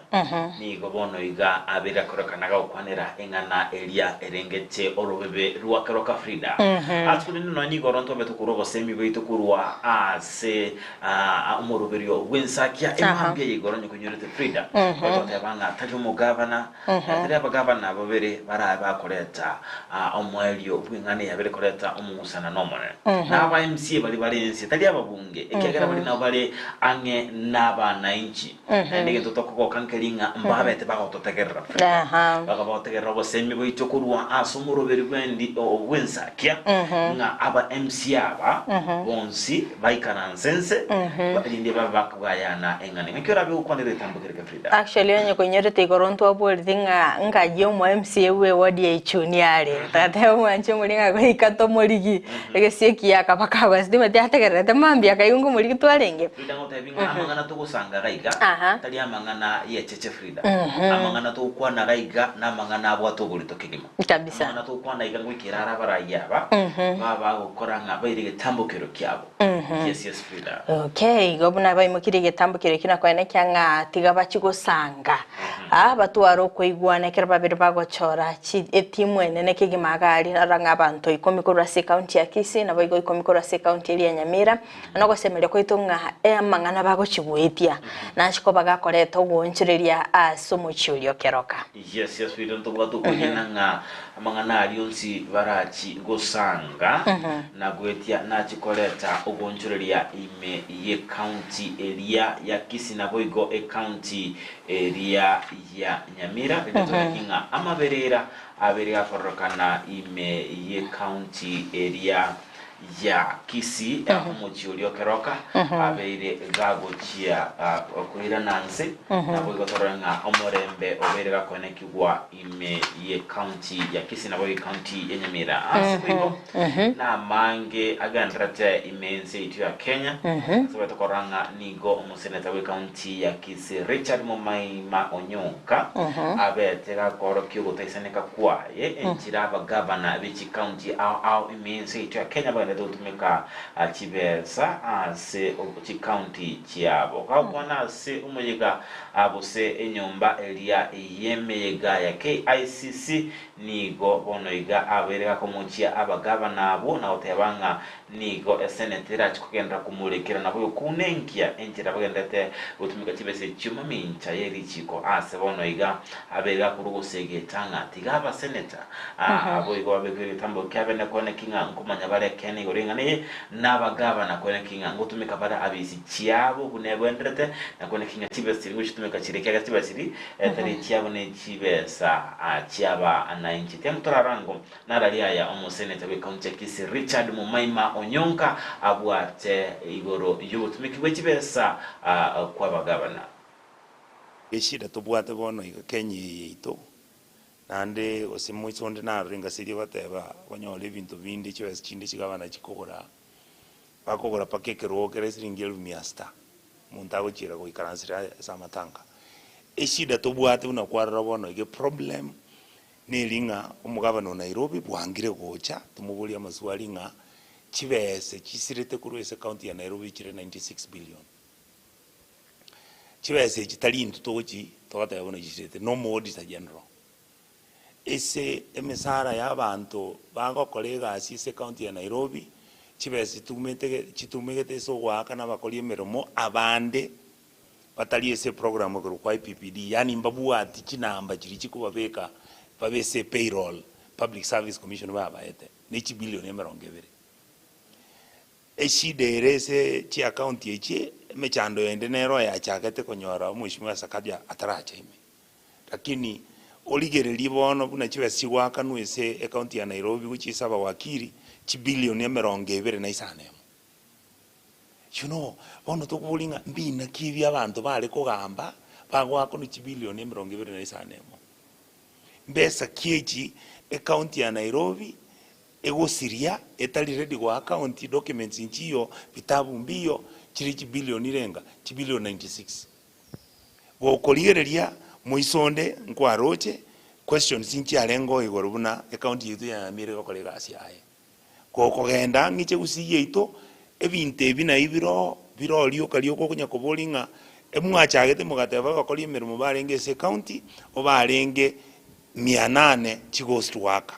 nigo bono iga abeire akorokana gagokwanera eng'ana eria erengete orobebe rwa keroka Frida. Ase korende nonya nigo oro ntobete korwa obosemi bwaito korwa ase omoroberio bw'ensakia emambia ya igoro onye konyorete Frida. Twateba ng'a tari omogavana, tari abagavana babere barabe bakoreta omoerio bw'eng'ana eyabere koreta omong'usana nomonene. Na aba MCA baria bare ense tari ababunge ekiagera baria nabo bare ang'e nabanainchi. Naende egento tokogoka nkeri ng'a mbabete bagototegerera Frida. Bakaba bagotegerera obosemi bwaito korwa ase omoroberi bw'endi bw'ensakia ng'a aba MC aba bonsi baikaranse nse rinde babe bakogayana eng'ana. Ng'aki orabe gokwanera egetambo kere kia Frida? Actually onye koinyorete igoro ntwaboreti ng'a ngayie omo MCA bwe ward ya Ichuni are. Tata omwanche omori ng'a goika tomorigi egesie ekiya akaba kagwa sitima tiategererete mambia akaigwa ngomorigi twarenge. Frida ngotebi ng'a amang'ana togosanga gaiga Aha. tari amang'ana y'echeche Frida. Amang'ana togokwana gaiga namang'ana abwate oborito kegima. Kabisa. Amang'ana togokwana iga ngoikera are abarai aba babagokora ng'a baire egetambokero kiabo. Yes yes Frida. Okay, igo buna baimokirie egetambokero ekio nakoene kia ng'a tiga bachie gosanga ah, batware okoigwana ekero babere bagochora chi etimu enene kegima iga aria rora ng'a abanto ikomi korwa ase ecounty ya Kisii naboigo ikomi korwa ase ecounty eria ya Nyamira. Nogosemeria kwaito ng'a amang'ana bagochia goetia, nache koba gakoreta ogoonchoreria ase omochie oria o keroka. Yes, yes, Frida, ntobwate okwegena ng'a amang'ana aria onsi barachi gosanga na goetia nachi koreta ogoonchoreria ime y'ecounty eria ya Kisii naboigo ecounty eria ya Nyamira, rinde toreki ng'a amaberera abere gakororokana ime y'ecounty eria ya Kisii, omochie oria o Keroka, abeire gagochia koirana nse, naboigo torore ng'a omorembe obeire gakoenekigwa ime y'ecounty ya Kisii naboigo ecounty ya Nyamira. Ase boigo namange agendererete ime y'ense yaito ya Kenya, ase baete korora ng'a nigo omoseneta bw'ecounty ya Kisii Richard Momaima Onyonka abete gakorokia ogotaisaneka kwaye enchera abagavana be chicounty ao ao ime y'ense yaito ya Kenya bagenderete gotumeka chibesa ase chicounty chiabo. Gakwana ase omoyega gose enyomba eria y'emeyega ya KICC nigo bono iga abeire gakomochia abagavana abwo na goteba ng'a. Nigo eseneti erache kogenderera komorekera naboigo kounenkia enchera bagendererete gotumeka chibesa echio mamincha ye richiiko ase bono iga abe gakorwa gosegeta ng'a tiga abaseneta boigo babekwe egetambo kiabe kweneki ng'a nkomanya bare ekeene igoro y'eng'ana eye, na abagavana kweneki ng'a ngotumeka bare abisi chiabo buna egwenderete, na kweneki ng'a chibesa chiria ngochitumeka chire ekiagera chibesa chiria tari echiabo ne chibesa chi'abanainchi. Tiga torare ango Narari aya omoseneta bw'ecounty ya Kisii Richard Mumaima Onyonka abwate igoro y'obotumeki bwe chibesa kw'abagabana. Eshida tobwate bono iga Kenya eye yaito, naende gose moiso onde narore ngasirie goteba onyore ebinto binde chibesa chinde chigabana chikogora, bakogora mpaka ekerogo kere siringi elfu mia sita, omonto agochiera goikaransera ase amatanga. Eshida tobwate buna kwarora bono iga eproblem Neri ng'a omogabana o Nairobi bwangire gocha tomoborie amaswali ng'a chibese chisirete korwa ase county ya Nairobi chire 96 billion. Chibesa echi tari intwe togochi togoteba buna chisirete, no omo auditor general. Ase emesara ya abanto bagokora egasi ase ecounty ya Nairobi, chibesa chitumete chitumegete ase ogoakana abakori emeremo abande batari ase eprogram ekorokwa IPPD, yaani mbabwati chinamba chiria chikobabeka babe ase epayroll Public Service Commission babaete, ne chibilioni emerongo ebere. Eshida ere ase chiaccount echi, emechando ende nero yachagete konyora omweshimiwa Sakaja ataracha ime. Lakini origererie bono buna chibesa chigoakanwa ase ecounty ya Nairobi gochia ase abawakili, chibilioni emerongo ebere na isano emo. You know, bono tokoboria ng'a mbina ki ebi abanto bare kogamba bagoakanwa chibilioni emerongo ebere na isano emo? Mbesa ki echi ecounty ya Nairobi egosiria etari ready goa county documents nchiyo, vitabu mbiyo, chire chibilioni renga? Chibilioni 96. Gokorigereria moiso onde nkwaroche questions nchiarengeo igoro buna ecounty yaito ya Nyamira egokora egasi yaye. Gokogenda ng'iche gusii yaito, ebinto ebi nabi biro biro rioka rioka okonya koboria ng'a emwachagete mogateba abakori emeremo barenge ase ecounty, obarenge mia nane chighost worker.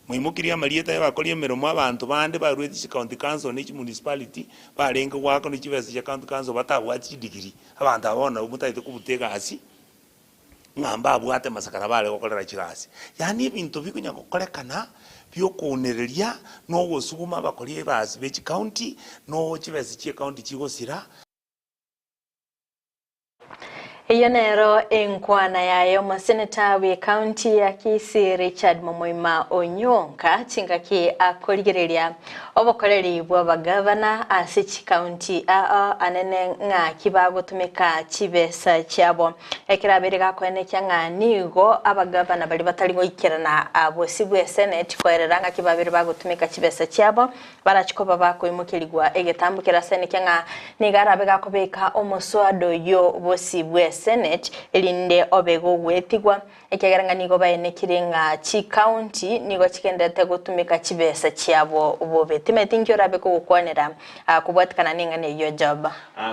Moimokirie amarieta y'abakori emeremo abanto bande baruete chicounty council ne chimunicipality barenge goakanwa chibesa chia county council batabwati chidegree. Abanto aba bono nabwo motagete kobuta egasi ng'a mbabwate amasakara bare gokorera chigasi. Yaani ebinto bikonya gokorekana biokounereria na ogosuguma abakori egasi be chicounty no chibesa chie county chigosira. Eyio nero enkwana yaye omoseneta bw'ecounty ya Kisii Richard Momoima Onyonka chingaki akorigereria obokoreri bw'abagavana ase chicounty ao anene ng'aki bagotumeka chibesa chiabo. Ekero abeire gakoenekia ng'a nigo abagavana baria batari goikerana bosio bw'eseneti koerera ng'aki babeire bagotumeka chibesa chiabo Barache koba bakoimokerigwa egetambo keraseneke ng'a nigo arabe gakobeka omoswada oyio bosio bwe Senate erinde obe gogwetigwa, ekiagera ng'a nigo baenekire ng'a chicounty nigo chigenderete gotumeka chibesa chiabo bobe. Timanyeti inki orabe kogokwanera kobwatikana neng'ana eyio Job.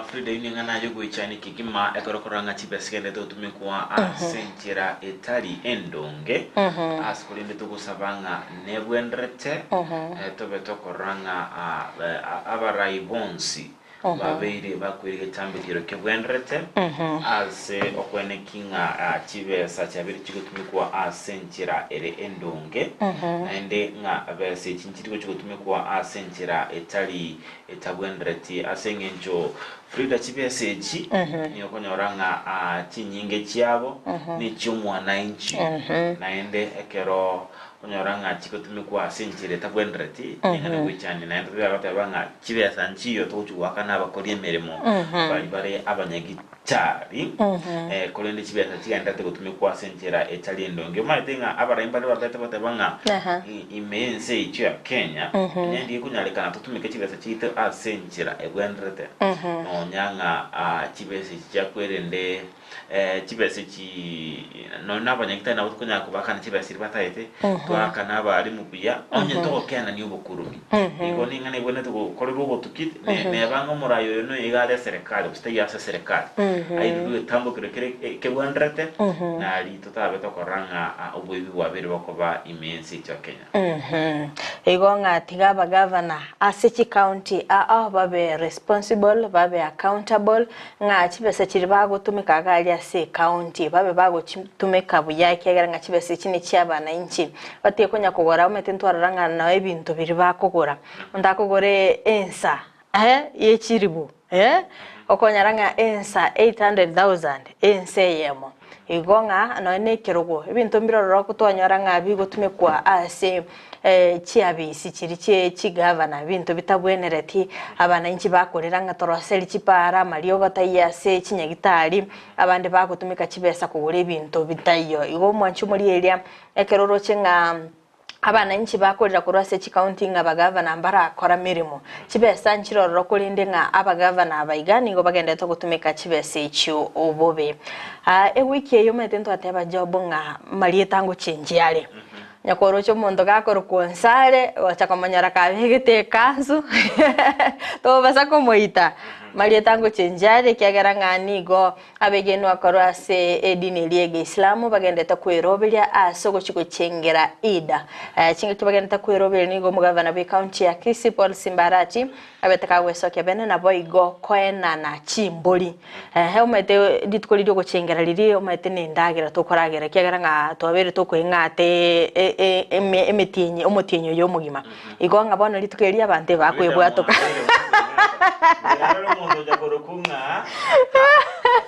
Frida eyio neng'ana yogoichania kegima ekero okorora ng'a chibesa chigenderete gotumekwa ase enchera etari endonge ase korende togosaba ng'a Nebwenerete tobe tokorora ng'a abarai bonsi babeire bakoira egetambekero kebwenerete ase okweneki ng'a chibesa chiabeire chigotumekwa ase enchera ere endonge, naende ng'a besa echi nchiri gochi gotumekwa ase enchera etari etabwenereti. Ase eng'encho Frida chibesa echi nigo okonyora ng'a chinyinge chiabo nechi'omwananchi, naende ekero Okonyora ng'a chigotumekwa ase enchera etabwenereti, nigo negoichania naende toteba ng'a chibesa nchiyo togochia goakana abakori emeremo baria bare abanyagitari, korende chibesa chigendererete gotumekwa ase enchera etari endonge. Omanyete ng'a abarai mbare babete goteba ng'a ime y'ense eyio ya Kenya, onye ndigekonyarekana totumeke chibesa chiaito ase enchera ebwenerete, nonya ng'a chibesa echi chiakwerende Chibesa echi nonya na abanyagitari nabo tokonyara kobaakana chibesa chiria bataete, twaakane abalimu buya, onye togokenania obokurubi. Igo ning'ana ebwenerete gokorerwa obotuki, neba ng'a omorai oyo noyo iga are eserekari gose taiyo ase eserekari. Aye egetambokero kere kebwanderete, nari totabe tokorora ng'a oboibi bwabeire bokoba ime y'ense yaito ya Kenya. Igo ng'a tiga abagavana ase chicounty ao babe responsible, babe accountable, ng'a chibesa chiria bagotumeka iga aria ase ecounty babe bagochitumeka buya ekiagera ng'a chibesa echi nechia abananchi. Batige konya kogora omanyete ntwarora ng'a noo ebinto biria bakogora, onde akogora ensa ye chiribu okonyora ng'a ensa 800,000 ensa eyemo. Igo ng'a nonya na ekerogo, ebinto mbire ororo twanyora ng'a bigotumekwa ase chiabisi chiria chie chigavana, ebinto bitabwenereti, abananchi bakorera ng'a toroserie chipara, amariogo taiyo ase chinyagitari, abande bagotumeka chibesa kogora ebinto bitaiyo. Igo omwanchi omorieria ekero oroche ng'a Abananchi bakorera korwa ase chikaunti ng'a abagavana mbarakora meremo. Chibesa nchire ororo korende ng'a abagavana aba iga nigo bagenderete gotumeka chibesa echio obobe. Aa ewiki eye omanyete ntwateba Job ng'a marieta ngochenchia are. Onye koroche omonto gakorokwa Onsare gocha komonyora kabegete ekansu tobasa komoita. Marieta ngochenchia are ekiagera ng'a nigo Abegenwa korwa ase edini eria y'Egeisilamu bagendete kweroberia ase ogochia gochengera Eid. Chingaki bagendete kweroberia nigo omogavana bw'ecounty ya Kisii Paul Simba Arati abete kagwesokia bene naboigo koenana chimbori. Ehe omanyete rituko riria ogochengera riria omanyete na endagera tokoragera ekiagera ng'a twabeire tokoeng'ata emetienyi omotienyi oyo omogima. Igo ng'a bono rituko erio abanto ebakwebwatoka. Nere omonto ocha korokwa ng'a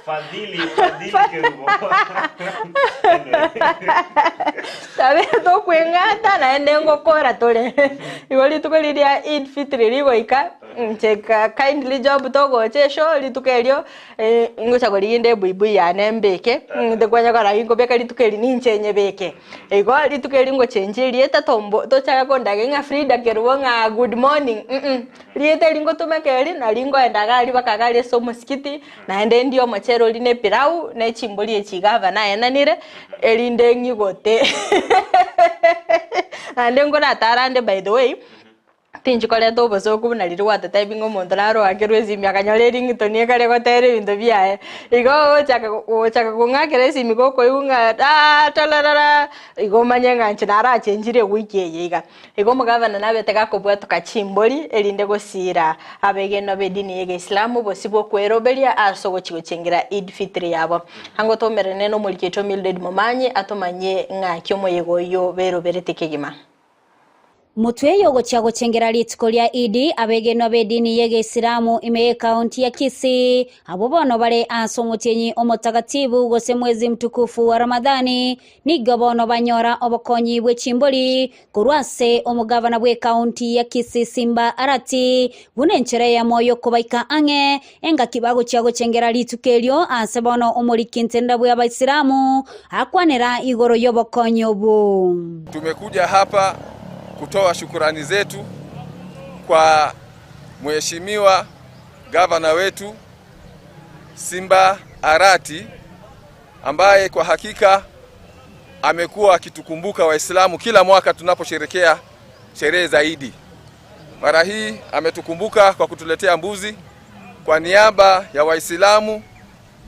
Fadhili, Fadhili Kerubo. Tabe tokweng'ata naende ngokora tore. Igo rituko riria Eid Fitri rigoika, inche kindly job togocha eshow rituko erio ngocha korigia inde ebuibui yane mbeke, ntekwanya korora ginkobeka rituko eri ninche nyebeke. Igo rituko eri ngochenchia erieta tombo tochaka kondage ng'a Frida Kerubo ng'a good morning mm rieta eri ngotumeka eri nari nkoenda iga aria mpaka iga aria ase omosikiti, naende ndie omochere oria na epilau na echimbori echi iga aba naenanire, erinde ng'igote naende nkoratarande by the way. Tinchi koreta obosooku buna riria gwatotebi ng'a omonto naro oakerwe esimi akanyora eringtone ekare gotera ebinto biaye. Igo ogochaka gochaka kong'akera esimi gokoigwa ng'a aa tararara, igo omanye ng'a inche narachenchire ewiki eye iga. Igo omogavana nabete gakobwatoka chimbori erinde gosiira abegenwa b'edini y'Egeisilamu bosio bw'okweroberia ase ogochia gochengera Eid Fitri yabo. Ango toumerane nomoriki oito Mildred Momanyi atomanyie ng'aki omoyega oyio beroberetie kegima. Motwe y'ogochia gochengera rituko ria Idi, abegenwa b'edini y'Egeisilamu ime y'ekaunti ya Kisii, abwo bono bare ase omotienyi omotagatibu gose mwezi mtukufu wa Ramadhani, nigo bono banyora obokonyi bwe chimbori korwa ase omogavana bw'ekaunti ya Kisii Simba Arati buna enchera eyemo y'okobaika ang'e engaki bagochia gochengera rituko erio ase bono omoriki ntenda bw'Abaisilamu akwanera igoro y'obokonyi obwo. Tumekuja hapa kutoa shukurani zetu kwa Mheshimiwa Gavana wetu Simba Arati ambaye kwa hakika amekuwa akitukumbuka Waislamu kila mwaka tunaposherekea sherehe za Idi. Mara hii ametukumbuka kwa kutuletea mbuzi. Kwa niaba ya Waislamu,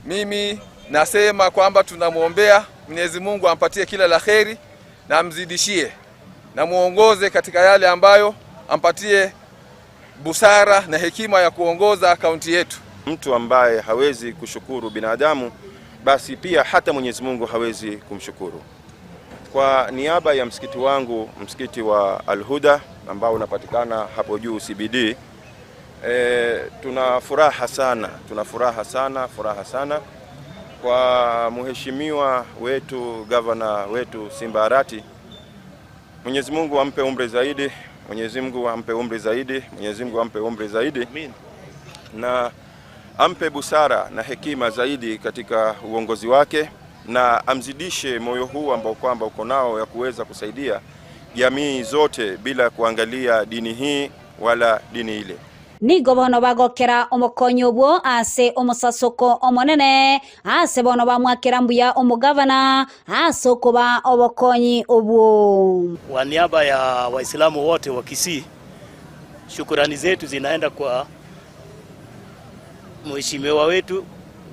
mimi nasema kwamba tunamwombea Mwenyezi Mungu ampatie kila la kheri na amzidishie na muongoze katika yale ambayo ampatie busara na hekima ya kuongoza kaunti yetu. Mtu ambaye hawezi kushukuru binadamu, basi pia hata Mwenyezi Mungu hawezi kumshukuru. Kwa niaba ya msikiti wangu, msikiti wa Al-Huda ambao unapatikana hapo juu CBD, tuna furaha sana, tuna furaha sana, furaha sana kwa mheshimiwa wetu gavana wetu Simba Arati. Mwenyezi Mungu ampe umri zaidi, Mwenyezi Mungu ampe umri zaidi, Mwenyezi Mungu ampe umri zaidi. Amin. Na ampe busara na hekima zaidi katika uongozi wake na amzidishe moyo huu ambao kwamba uko nao ya kuweza kusaidia jamii zote bila kuangalia dini hii wala dini ile. Nigo bono bagokera omokonyi obwo ase omosasoko omonene, ase bono bamwakera mbuya omogavana ase okoba obokonyi obwo. Kwa niaba ya Waislamu wote wa Kisii, shukurani zetu zinaenda kwa mheshimiwa wetu.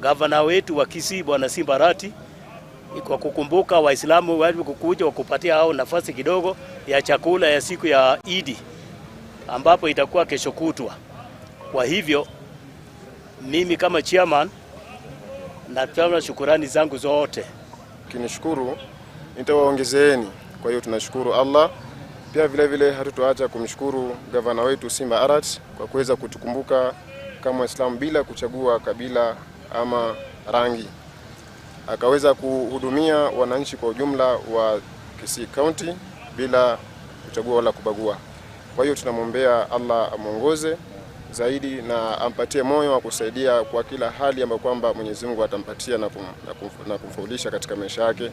Gavana wetu wa Kisii Bwana Simba Arati kwa kukumbuka Waislamu walivyokuja kupatia hao nafasi kidogo ya chakula ya siku ya Idi ambapo itakuwa kesho kutwa. Kwa hivyo mimi kama chairman natoa shukurani zangu zote. Kinishukuru nitawaongezeeni. Kwa hiyo tunashukuru Allah, pia vile vile hatutoacha kumshukuru gavana wetu Simba Arati kwa kuweza kutukumbuka kama Waislamu bila kuchagua kabila ama rangi, akaweza kuhudumia wananchi kwa ujumla wa Kisii County bila kuchagua wala kubagua. Kwa hiyo tunamwombea Allah amwongoze zaidi na ampatie moyo wa kusaidia kwa kila hali ambayo kwamba Mwenyezi Mungu atampatia na, kum, na, kum, na kumfaulisha katika maisha yake.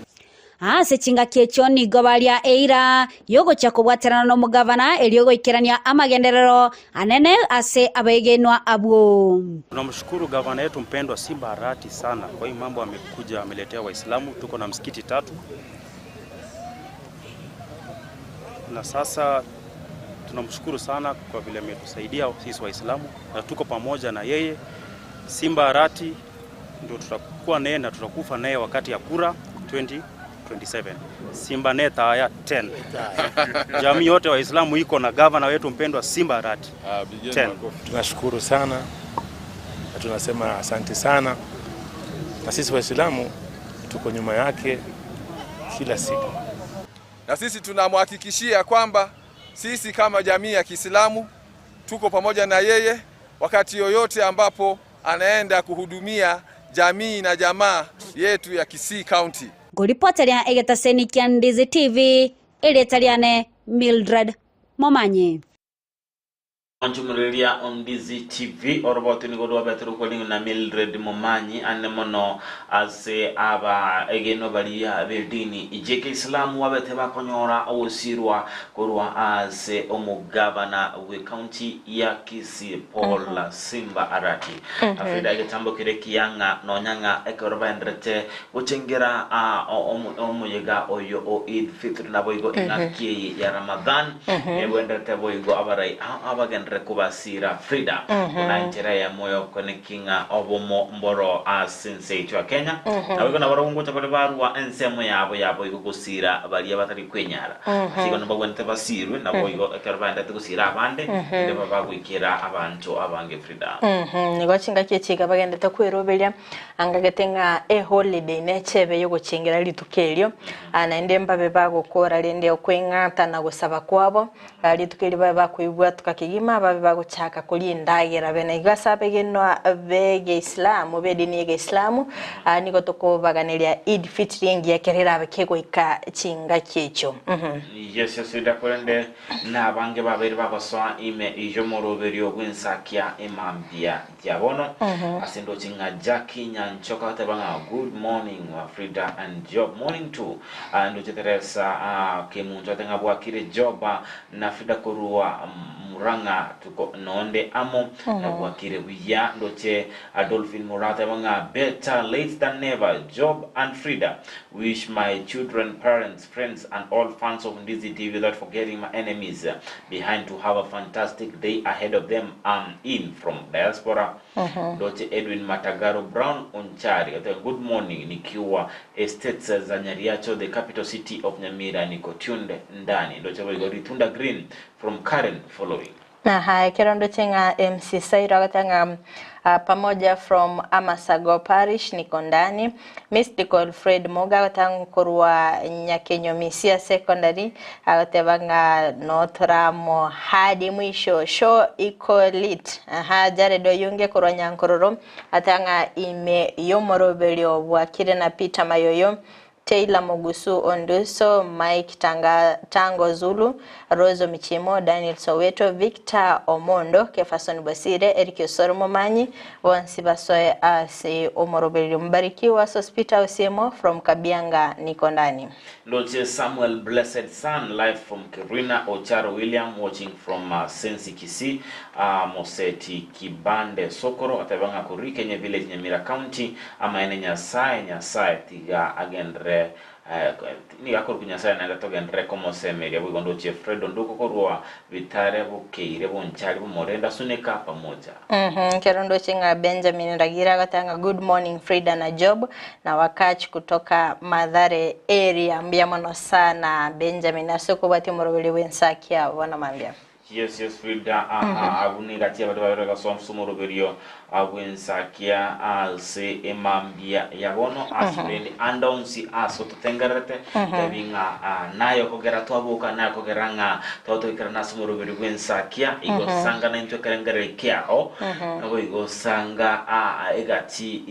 Ase chingaki echio nigo baria eira y'ogochia kobwaterana nomogavana erio goikerania amagenderero anene ase abegenwa abwo. Tunamshukuru gavana yetu mpendwa Simba Arati sana kwa hii mambo amekuja ameletea Waislamu. Tuko na msikiti tatu na sasa tunamshukuru sana kwa vile ametusaidia sisi Waislamu na tuko pamoja na yeye. Simba Arati ndio tutakuwa naye na tutakufa naye wakati ya kura 2027. Simba ne taya 10. Jamii yote Waislamu iko na gavana wetu mpendwa Simba Arati 10. Tunashukuru sana na tunasema asante sana, na sisi Waislamu tuko nyuma yake kila siku. Na sisi tunamhakikishia kwamba sisi kama jamii ya Kiislamu tuko pamoja na yeye wakati yoyote ambapo anaenda kuhudumia jamii na jamaa yetu ya Kisii County. Ngũripoteria egetaseni kia Ndizi TV ĩrĩta rĩane Mildred Momanyi. Onchumuriria Ondizi TV orobotu nigo rwabete rukoringo na Mildred Momanyi ane mono ase aba egeno baria b'edini jeke Islamu wabete bakonyora ogosirwa korwa ase omogavana we county ya Kisii Paul Simba Arati. Afrida egetambo kere kianga nonyang'a ekero baenderete gochengera omoyega oyo o Eid Fitr nabo igo eng'aki eye ya Ramadhan. Ebwenderete boigo abarai abagenderere kubasira Frida kuna njira ya moyo konekinga obomo mboro ase ense yaito ya Kenya. Nabo igo nabo ngocha bare barua ensemo yabo yabo igo gosira baria batari kwenyara. Ase igo nabagwenerete basirwe nabo igo ekero baendete gosira abande inde babagwikira abanto abange Frida. Nigo chingaki echiga bagendete kweroberia angagete ng'a eholiday nechebe yogochengera rituko erio. Naende mbabe bagokora rende okweng'ata na gosaba kwabo. Rituko erio babe bakoibwatuka kegima babe bagochaka koria endagera bene igo ase abegenwa b'egeislamu b'edini ya egeislamu. Nigo tokobaganeria Eid Fitri engiya ekero erabe kegoika chingaki echio. Yes, Frida, korende nabange babeire bagosoa ime ijo moroberio bw'ensakia emambia ya bono. Ase ndochi ng'a Jackie Nyanchoka bateba ng'a good morning Frida and Job, morning too. Ndochi Teresa Kemunto ate ng'a bwakire Job na Frida korwa Murang'a tuko nonde amo na bwakire buya. Ndoche Adolphine Murata ng'a better late than never, Job and Frida, wish my children, parents, friends and all fans of Ndizi TV without forgetting my enemies behind to have a fantastic day ahead of them. I'm in from diaspora. Ndoche Edwin Matagaro Brown Onchari ate good morning nikiwa estates za Nyariacho, the capital city of Nyamira, niko tuned ndani. Ndoche boigo Ritunda Green from Karen following. Aha, ekero ndoche ng'a MC Sairo agate ng'a pamoja from Amasago Parish niko ndani. Mystical Fred Moga agate korwa Nyakenyo Misia Secondary agateba ng'a notoramo hadi mwisho show iko lit. Aha, Jared Oyunge korwa Nyankororo ate ng'a ime yomoroberio bwakire na Peter Mayoyo, Taylor Mogusu Onduso, Mike Tanga, Tango Zulu, Roso Michimo, Daniel Soweto, Victor Omondo, Kefason Bosire, Eric Osoro Momanyi, bonsi basoe ase omoroberio mbarikiwa Sospita Osiemo from Kabianga niko ndani. Ndoche Samuel Blessed Son live from Kirina, Ocharo William watching from Sensi Kisii. Moseti Kibande Sokoro oteba ng'a korwa Rikenye Village Nyamira County amaene Nyasae Nyasae tiga agenderere Nigo akorokwa Nyasae naende togenderere komosemeria boigo ndochie Fred Onduko korwa Bitare bokeire bonchari bomorenda Suneka pamoja. Ekero ndoche ng'a Benjamin Ragira agoteba ng'a good morning Frida na Job na Wakach kutoka Mathare area mbuya mono sana Benjamin ase okobwatia omoroberio bw'ensakia bono mambia. Yes yes Frida aha abwo negati y'abaria babere bagasomsa omoroberio bw'ensakia ase emambia ya bono ase rende ande onsi ase ototengererete tebi ng'a naye okogera twaboka naye okogera ng'a twatoikerana ase omoroberio bw'ensakia igo sanga naintwe ekerengererio kiao naboigo sanga egati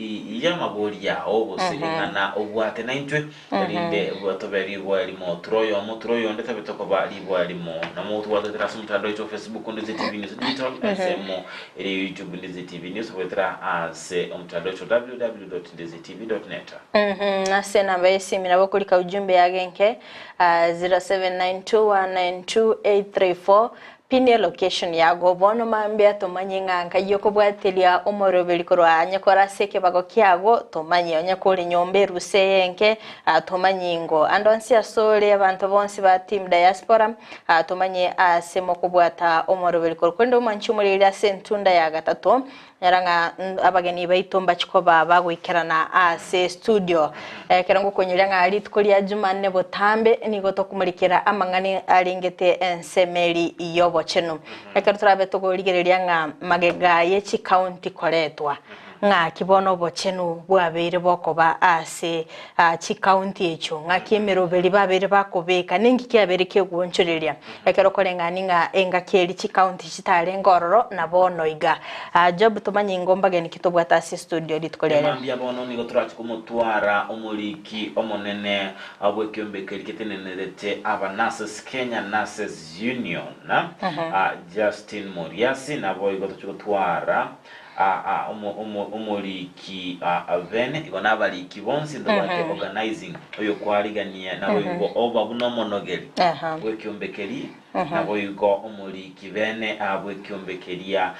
y'amabori ao gose ring'ana obwate naintwe Erinde tobe riboa erimo tore oyomo tore oyonde tobe tokoba riboa erimo. Namo tobwatete ase omotandao oito o Facebook Ndizi TV News Digital, ensemo ere YouTube Ndizi TV News, goetera ase omotandao oito www.ndizitv.net. Ase enamba y'esimi nabo okorika ujumbe yage enke 0792192834 Pin elocation yago bono mambia tomanye ng'a nkai okobwatiria omoroberi korwa onye kore ase ekebago kiago tomanye onye kore nyomba erusa eye enke tomanye ingo ande onsi asore abanto bonsi ba team diaspora tomanye ase mokobwata omoroberi korwa korende omwanchi omoreri ase entunda ya gatato Nyora ng'a abageni baito mbachi koba bagoikerana ase studio. Ekero ngokonyoria ng'a rituko ria Jumanne botambe nigo tokomorikera amang'ana arengete ensemeri y'obochenu. Ekero torabe tokorigereria ng'a magega ye chikaunti koretwa, ng'aki bono obochenu bwabeire bokoba ase chikaunti echio, ng'aki emeroberi babeire bakobeka, ninki kiabeire kegoonchoreria. Ekero okoreng'ani ng'a engaki eria chikaunti chitarenge ororo na bono iga. Job tomanye ingo mbageni ki tobwate ase estudio rituko ria rero. Mambia bono nigo torache komotwara omoriki omonene bw'ekeombe keria getenenerete aba Nurses Kenya Nurses Union, Justin Muriasi, naboigo toche gotwara Omoriki bene, igo nabariki bonsi ntobwate organizing, oyokwarigania naboigo oba buna omonogeri bw'ekiombe keria, naboigo omoriki bene bw'ekiombe keria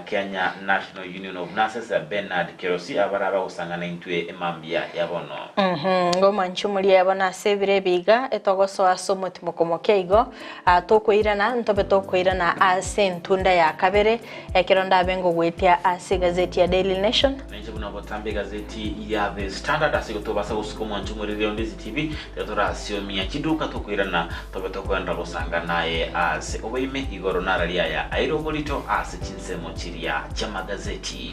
Kenya National Union of Nurses Bernard Kerosi, abare abagosang'ana intwe emambia ya bono. Ng'omwanche omoria bono ase ebiro ebi iga, etogosoa ase omotimoko moke igo, tokoirana, ntobe tokoirana ase entunda ya kabere, Ekero ndabe ngogoetia ase egazeti ya Daily Nation. Nainche buna botambe egazeti ya The Standard ase igo tobasa gosuka omwancho omoriri onde ase TV tiga toraasiomia chiduka tokoirana tobe tokoenderera gosanga naye ase oboime igoro narari aya aire oborito ase chinsemo chiria chiamagazeti.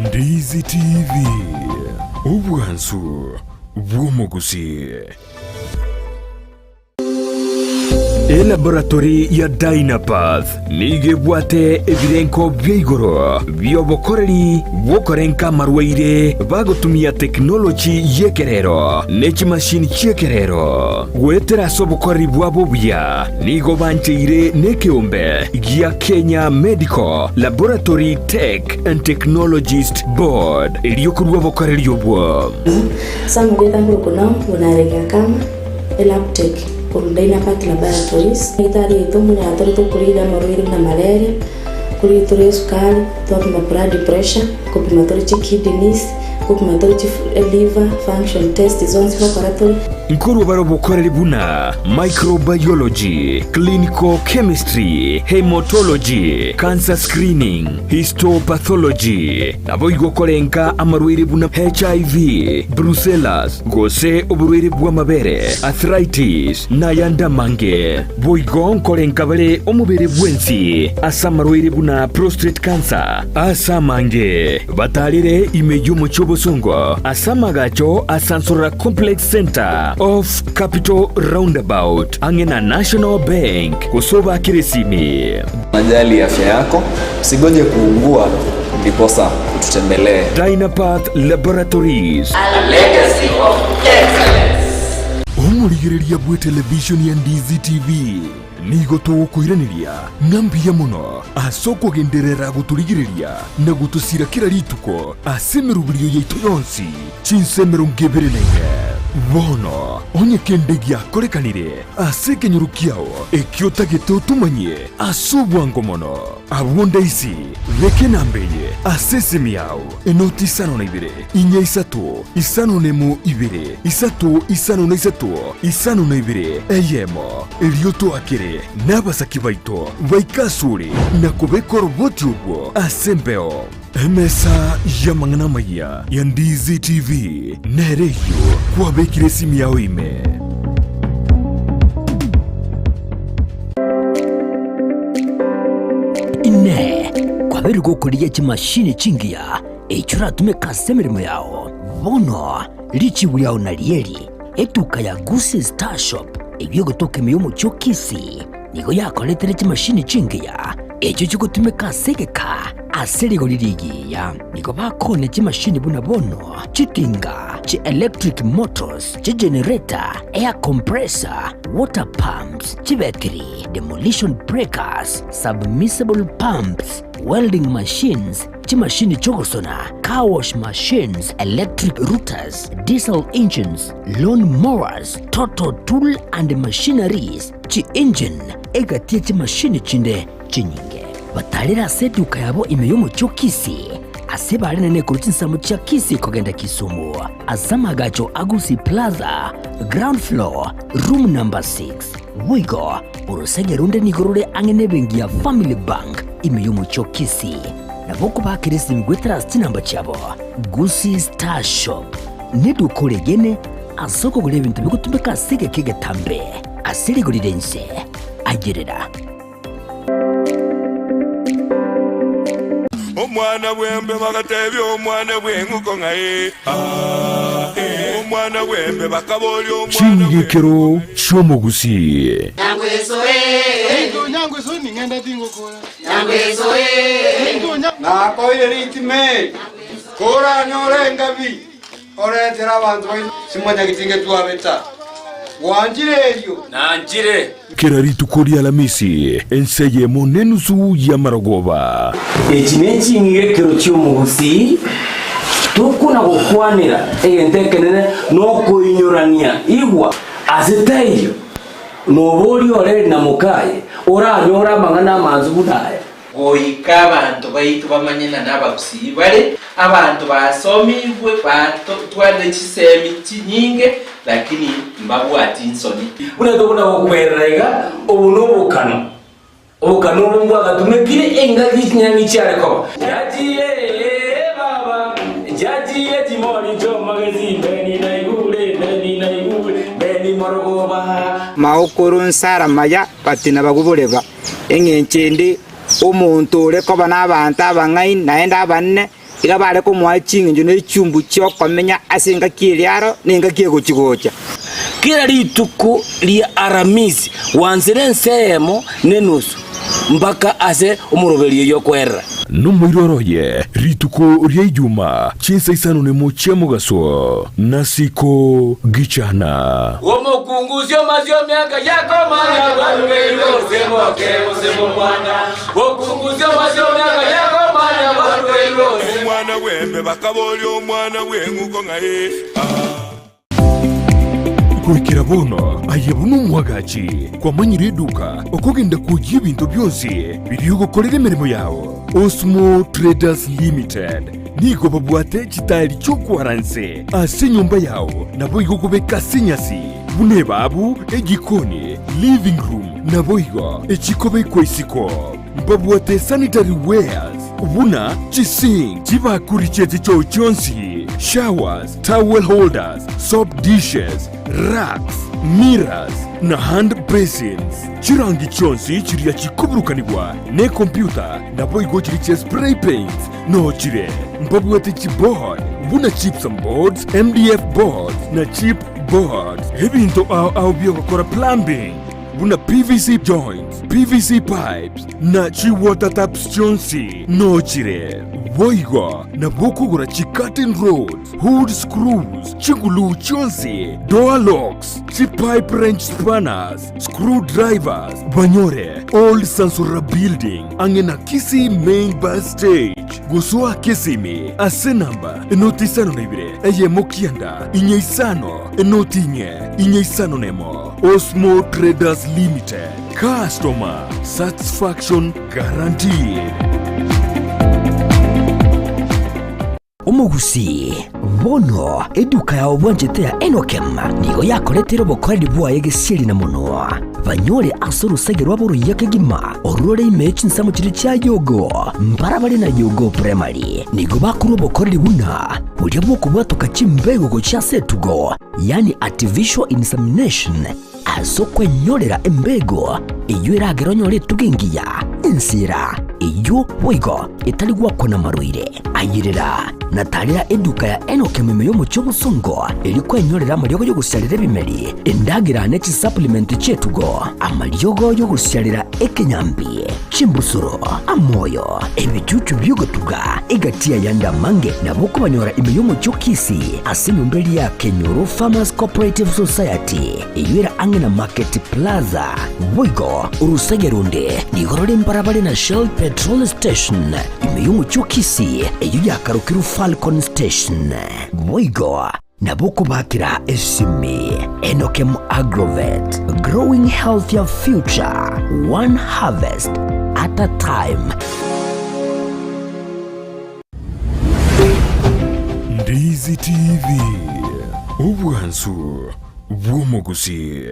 Ndizi TV, obwansu bw'omogusii. Elaboratory ya Dynapath nigo ebwate ebirenko bia igoro bi'obokoreri bw'okorenka amarwaire bagotumia tekinoloji y'ekerero ne chimashini chi'ekerero. Goetera ase obokoreri bwabo obuya nigo bancheire nekeombe gia Kenya Medical Laboratory Tech and Technologist Board erio korua obokoreri obwo. Samuel etang'uruku nao buna arenge akama elabtech korwa Dynapath Laboratories. Daktari oito omonyene atore tokorigereria amarwaire buna malaria, korigereria tore esukari, twapima blood pressure, kopima tore chikidneys, kopima tore chi liver function test zonsi gokora tore. Nkorwa bare obokoreri buna microbiology, clinical chemistry, haematology, cancer screening, histopathology, Naboigo korenka amarwaire buna HIV, brucellas, gose oborwaire bw'amabere, arthritis, na ayande amange. Boigo nkorenka bare omobere bwensi ase amarwaire buna prostate cancer. Ase amange, batarere ime y'omochie o. Bosongo ase amagacho a Sansorora Complex Centre off Capital Roundabout ang'e na National Bank gose obakere esimi. Unajali afya yako, usigoje kuugua ndiposa ututembelee. Dynapath Laboratories. A legacy of excellence. Omorigereria bw'etelevishoni ya Ndizi TV nigo togokoiraneria ng'a mbuya mono ase okogenderera gotorigereria na gotosira kera rituko ase emeroberio yaito yonsi chinsa 24. Bono onye kende giakorekanire ase ekenyoro kiao ekio otagete otomanyie ase obwango mono, abwo ndaisi beka enamba eye ase esimi yao, enoti isano na ibere, inya isato, isano nemo ibere, isato isano na isato, isano na ibere, eyemo. Erio toakere nabasaki baito baike asore na kobeka oroboti orwo ase embeo. Emesa y'amang'ana amayia ya Ndizi TV nere eyio kwabekire esimi yao ime. Inee! Kwabeire gokorigia chimashini chingiya echio oratumeke ase emeremo yao? Bono richibu riao narieri, Etuka ya Gusii Star Shop eyio egotoka ime y'omochie o Kisii nigo yakoretire chimashini chingiya echio chigotumeka ase egeka ase rigori rigiya. Nigo bakoonia chimashini buna bono chitinga, chi electric motors, chigenerator, air compressor, water pumps, chibetiri, demolition breakers, submersible pumps, welding machines, chimashini chi'ogosona, car wash machines, electric routers, diesel engines, lawn mowers, total tool and machineries, chi-engine, egati ye chimashini chinde chinyinge. Batarire ase eduka yabo ime y'omochie o Kisii, ase bare nene korwa chinsemo chia Kisii kogenda Kisumu, ase amagacho a Gusii Plaza, ground floor, room number 6. Boigo, orosege ronde nigo rore ang'e nebenki ya Family Bank ime y'omochie o Kisii. Nabo okobakera esimi goetera ase chinamba chiabo, Gusii Star Shop neduka oregene ase okogora ebinto bigotumeka ase egeka egetambe ase rigori ri'ense. Ayerera. Omwana bw'embe bagatebia omwana bw'eng'uko ng'a ee, aa, ee. Omwana bw'embe bakaboria omwana Ching'igekero chi'omogusii. Nakoire ritime, koranyore engabi, oretere abanto baino simwanyagetinge twabeta. Gwanchire erio? Nanchire. Kera rituko ri'Alamisi, ense eyemo nenusu y'amarogoba. Echi neching'igekero chi'omogusii, tokona gokwanera egento ekenene nokoinyorania igwa ase taiyo noboria oreri na mokaye oranyore amang'ana amansu buna aya. Goika abanto baito bamanye ng'a nabagusii bare, abanto basomigwe, batwarire chisemi chinyinge, lakini mbabwati nsoni. Buna tokona gokwerera iga, obo nobokano, obokano obo mbwagatumekire engaki chinyang'i chiare koba. Chiachire ee baba, chiachire chimori chi'omogesi, mbeni naigure, mbeni naigure, mbeni morogoba. Maokoro nsara maya batina bagoboreba. Engencho ende, omonto ore koba nabaanto abang'aini naende abanene, iga bare komoa ching'encho ne chumbu chi'okomenya ase engaki eria aro na engaki egochi-gocha. Kera rituko ria Aramisi gwansire ense eyemo nenusu mpaka ase omoroberio oyio okoerera. Nomoiroro oye rituko ria Ijuma chinsa isano nemo chia mogaso, nasiko gichana. Omokungu osio omiaka yakomanya barugeirwe gose moke gose momwana. Omokungu osio omiaka yakomanya barugeirwe gose. Omwana bw'embe bakaboria omwana bw'eng'uko ng'a ee, aa. Goikera bono aye buna omwagachi kwamanyire eduka okogenda kwoyia ebinto bionsi biria ogokorera emeremo yao. Osmo Traders Limited nigo babwate chitaeri chi'okwara nse ase enyomba yao naboigo kobeka ase enyasi buna ebabu, ejikoni, living room naboigo echikobekwa isiko. Mbabwate sanitary wares buna chisink, chibakuri chie chichoo chionsi, showers, towel holders, soap dishes, racks, mirrors, na hand basins. Chirangi chionsi chiria chikoburukanigwa nekompyuta naboigo chiria chia spray paints noo chire. Mbabwate chiboard, buna gypsum boards, MDF boards na chip boards. Ebinto ao ao bi'ogokora plumbing buna PVC joints, PVC pipes na chi water taps chionsi nochire. Boigo nabo okogora chi curtain rods, hood screws, chiguluu chionsi, door locks, chi pipe wrench spanners, screw drivers, banyore Old Sansora Building ang'e na Kisii Main Bus Stage. Gosoa Kisimi ase namba enoti isano na ibere eyemo kianda inye isano enoti inye inye isano nemo. Osmo Traders Limited, customer satisfaction guaranteed. Omogusii, bono eduka yao bwanchete ya Enokem nigo yakoretire obokoreri bwaye gesieri na monwa, banyore ase orosege rwabo oruya kegima orore ime ye chinsemo chiria chia Yogo. Mbarabare na Yogo Primary nigo bakorwa obokoreri buna boria bw'okobwatoka chimbego gochia ase etugo, yaani artificial insemination, Ase okwenyorera embego eyio eragere onyore etugo engiya, ensira eyio boigo etari gwakwa namarwaire. Ayerera na tarera eduka ya Enokem ime y'omochie obosongo, erio kwenyorera amariogo y'ogosiarera ebimeri, endagera ne chisupplement chi'etugo, amariogo y'ogosiarera ekenyambi, chimbusuro, amoyo, ebichuchu bi'ogotuga, egati y'ayande amange nabo okobanyora ime y'omochie o Kisii ase enyomba eria ya Kenyoro Farmers Cooperative Society, eyio ere ang'e na Market Plaza. Boigo orosege ronde nigo rore mbarabare na Shell Petrol Station ime y'omochie o Kisii, eyio yakarokirwe Falcon Station. Boigo nabo okobakera esimi Enokem Agrovet, growing healthier future, one harvest at a time. Ndizi TV, obwansu bw'omogusii.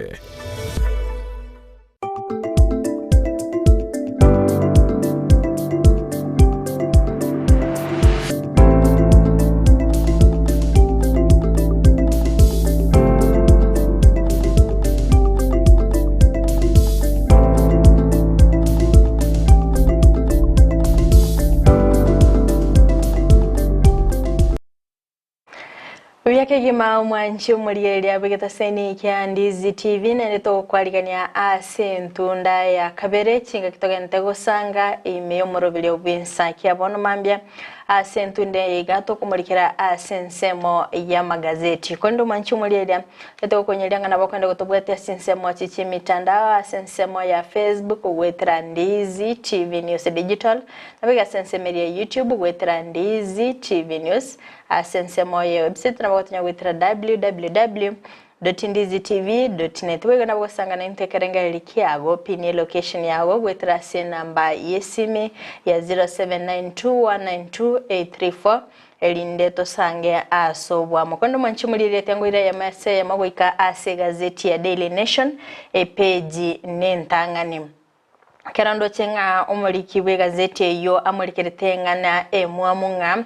Buya kegima omwanchi omorigereria bw'egetaseni kia Ndizi TV naende togokwarigania ase entunda ya kabere chingaki togente gosanga ime y'omoroberio bw'ensakia bono mambia ase entunda eye iga tokomorikera ase ensemo y'amagazeti korende omwanchi omorigereria etogokonyeria ng'a nabo okogenda gotobwatia ase ensemo chi chi'emitandao ase ensemo ya Facebook goetera Ndizi TV News Digital nabo iga ase ensemo eria ya YouTube goetera Ndizi TV News Ase ensemo ye website nabo gotonya goetera www.ndizitv.net. Boigo nabo gosanga naintwe ekerengererio kiago, pin ye location yago goetera ase enamba y'esimi ya 0792192834 erinde tosange ase oboamo. Korende omwanchi omorigereria ngoira eyemo ase eyemo goika ase egazeti ya Daily Nation epeji nentang'ani. Ekero ndoche ng'a omoriki bw'egazeti eyio amorikerete eng'ana emwamu ng'a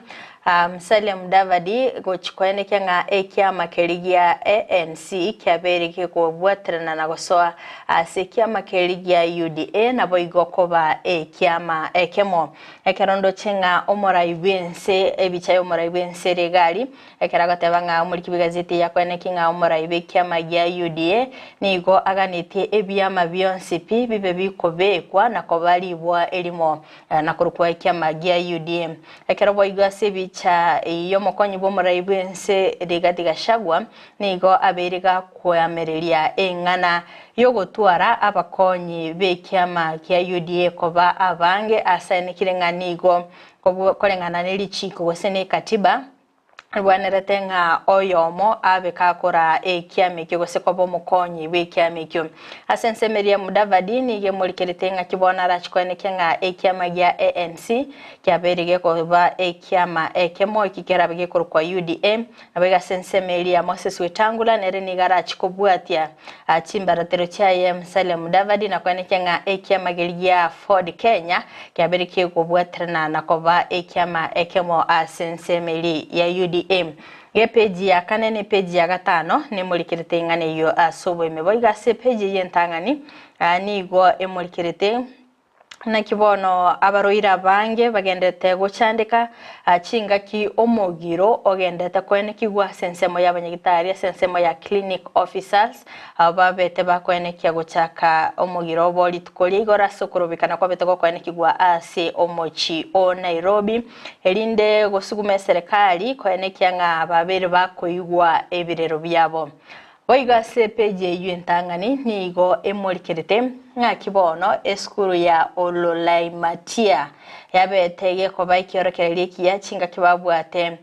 Musalia Mudavadi gochia koenekia ng'a ekiama keria gia ANC kiabeire gekobwaterana na gosoa ase ekiama keria gia UDA naboigo koba ekiama ekemo. Ekero ndoche ng'a omorai bw'ense ebicha y'omorai bw'ense ere egari Ekero agoteba ng'a omoriki bw'egazeti eye akoenekia ng'a omorai bw'ekiama gia UDA nigo aganetie ebiama bionsi pi bibe bikobekwa na koba ribwa erimo na korokwa ekiama gia UDA. Ekero boigo ase ebicha y'omokonyi bw'omorai bw'ense Rigathi Gachagua nigo abeire gakoamereria eng'ana y'ogotwara abakonyi b'ekiama gia UDA koba abange ase aenekire ng'a nigo koreng'ana ne richiko gose ne ekatiba Ebwenerete ng'a oyomo abe kakora ekiama ekio gose koba omokonyi bw'ekiama ekio. Ase ensemo eria Mudavadi nigo emorikerete ng'aki bono arache koenekia ng'a ekiama gia ANC kiabeire gekoba ekiama ekemo eki kerabe gekorokwa UDA. Naboigo ase ensemo eria Moses Wetangula nere nigo arache kobwatia chimbaratero chiaye Musalia Mudavadi na koenekia ng'a ekiama keria gia Ford Kenya Kiabeire kegobwaterana na koba ekiama ekemo ase ensemo eria ya UDA. Epeji ya kane na epeji ya gatano nemorikerete ing'ana eyio ase oboime. Boigo ase epeji eyio entang'ani nigo emorikerete. Naki bono abarwaire abange bagenderete gochandeka chingaki omogiro ogenderete koenekigwa ase ensemo y'abanyagitari ase ensemo ya clinic officers abwo babete bakoenekia gochaka omogiro obo rituko ria igoro ase okorobekana kwabete gokoenekigwa ase omochi o Nairobi erinde gosuguma eserekari koenekia ng'a babeire bakoigwa ebirero biabo. Boigo ase epeji eyio entang'ani nigo emorikerete ng'aki bono esukuru ya Ololaimatia yabete gekoba ekiorokererio ekiya chingaki babwate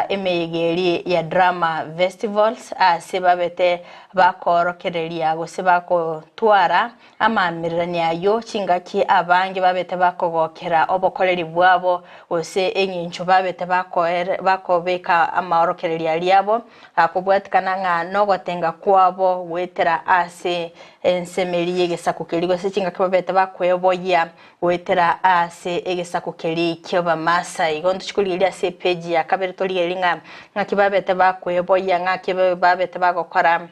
emeyega eria ya drama vestivals ase babete bakoorokereria gose bagotwara Amaamererania ayio chingaki abange babete bakogokera obokoreri bwabo, gose eng'encho babete bakobeka amaorokererio aria abo, akobwatikana ng'a nogotenga kwabo goetera ase ensemeri y'egesaku keria, gose chingaki babete bakweboyia goetera ase egesaku keria ki'Abamasai. Igo ntochie korigereria ase epeji ya kabere torigererie ng'a ng'aki babete bakweboyia, ng'aki babete bagokora.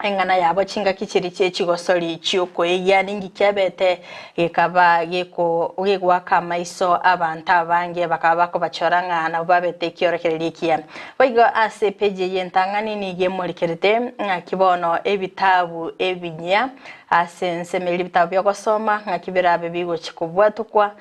Eng'ana yabo chingaki chiria chie chigosori chi'okoegia ninki kiabete gekaba gegoaka amaiso abanto abange bakaba bakobachora ng'a nabwo babete ekiorokererio ekiya. Boigo ase epeji eye entang'ani nigo emorikerete ng'aki bono ebitabu ebinyia ase ensemo eria ebitabu bi'ogosoma ng'aki birabe bigochia kobwatokwa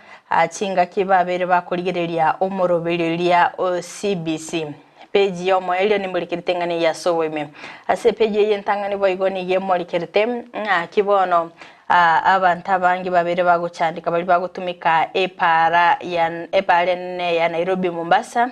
chingaki babeire bakorigereria omorobereria o CBC. Peji y'omoerio nimorikerete ing'ana eye ase oboime. Ase epeji eye entang'ani boigo nigo emorikerete ng'aki bono abanto abange babeire bagochandeka baria bagotumeka epaara ya epaara enene ya Nairobi Mombasa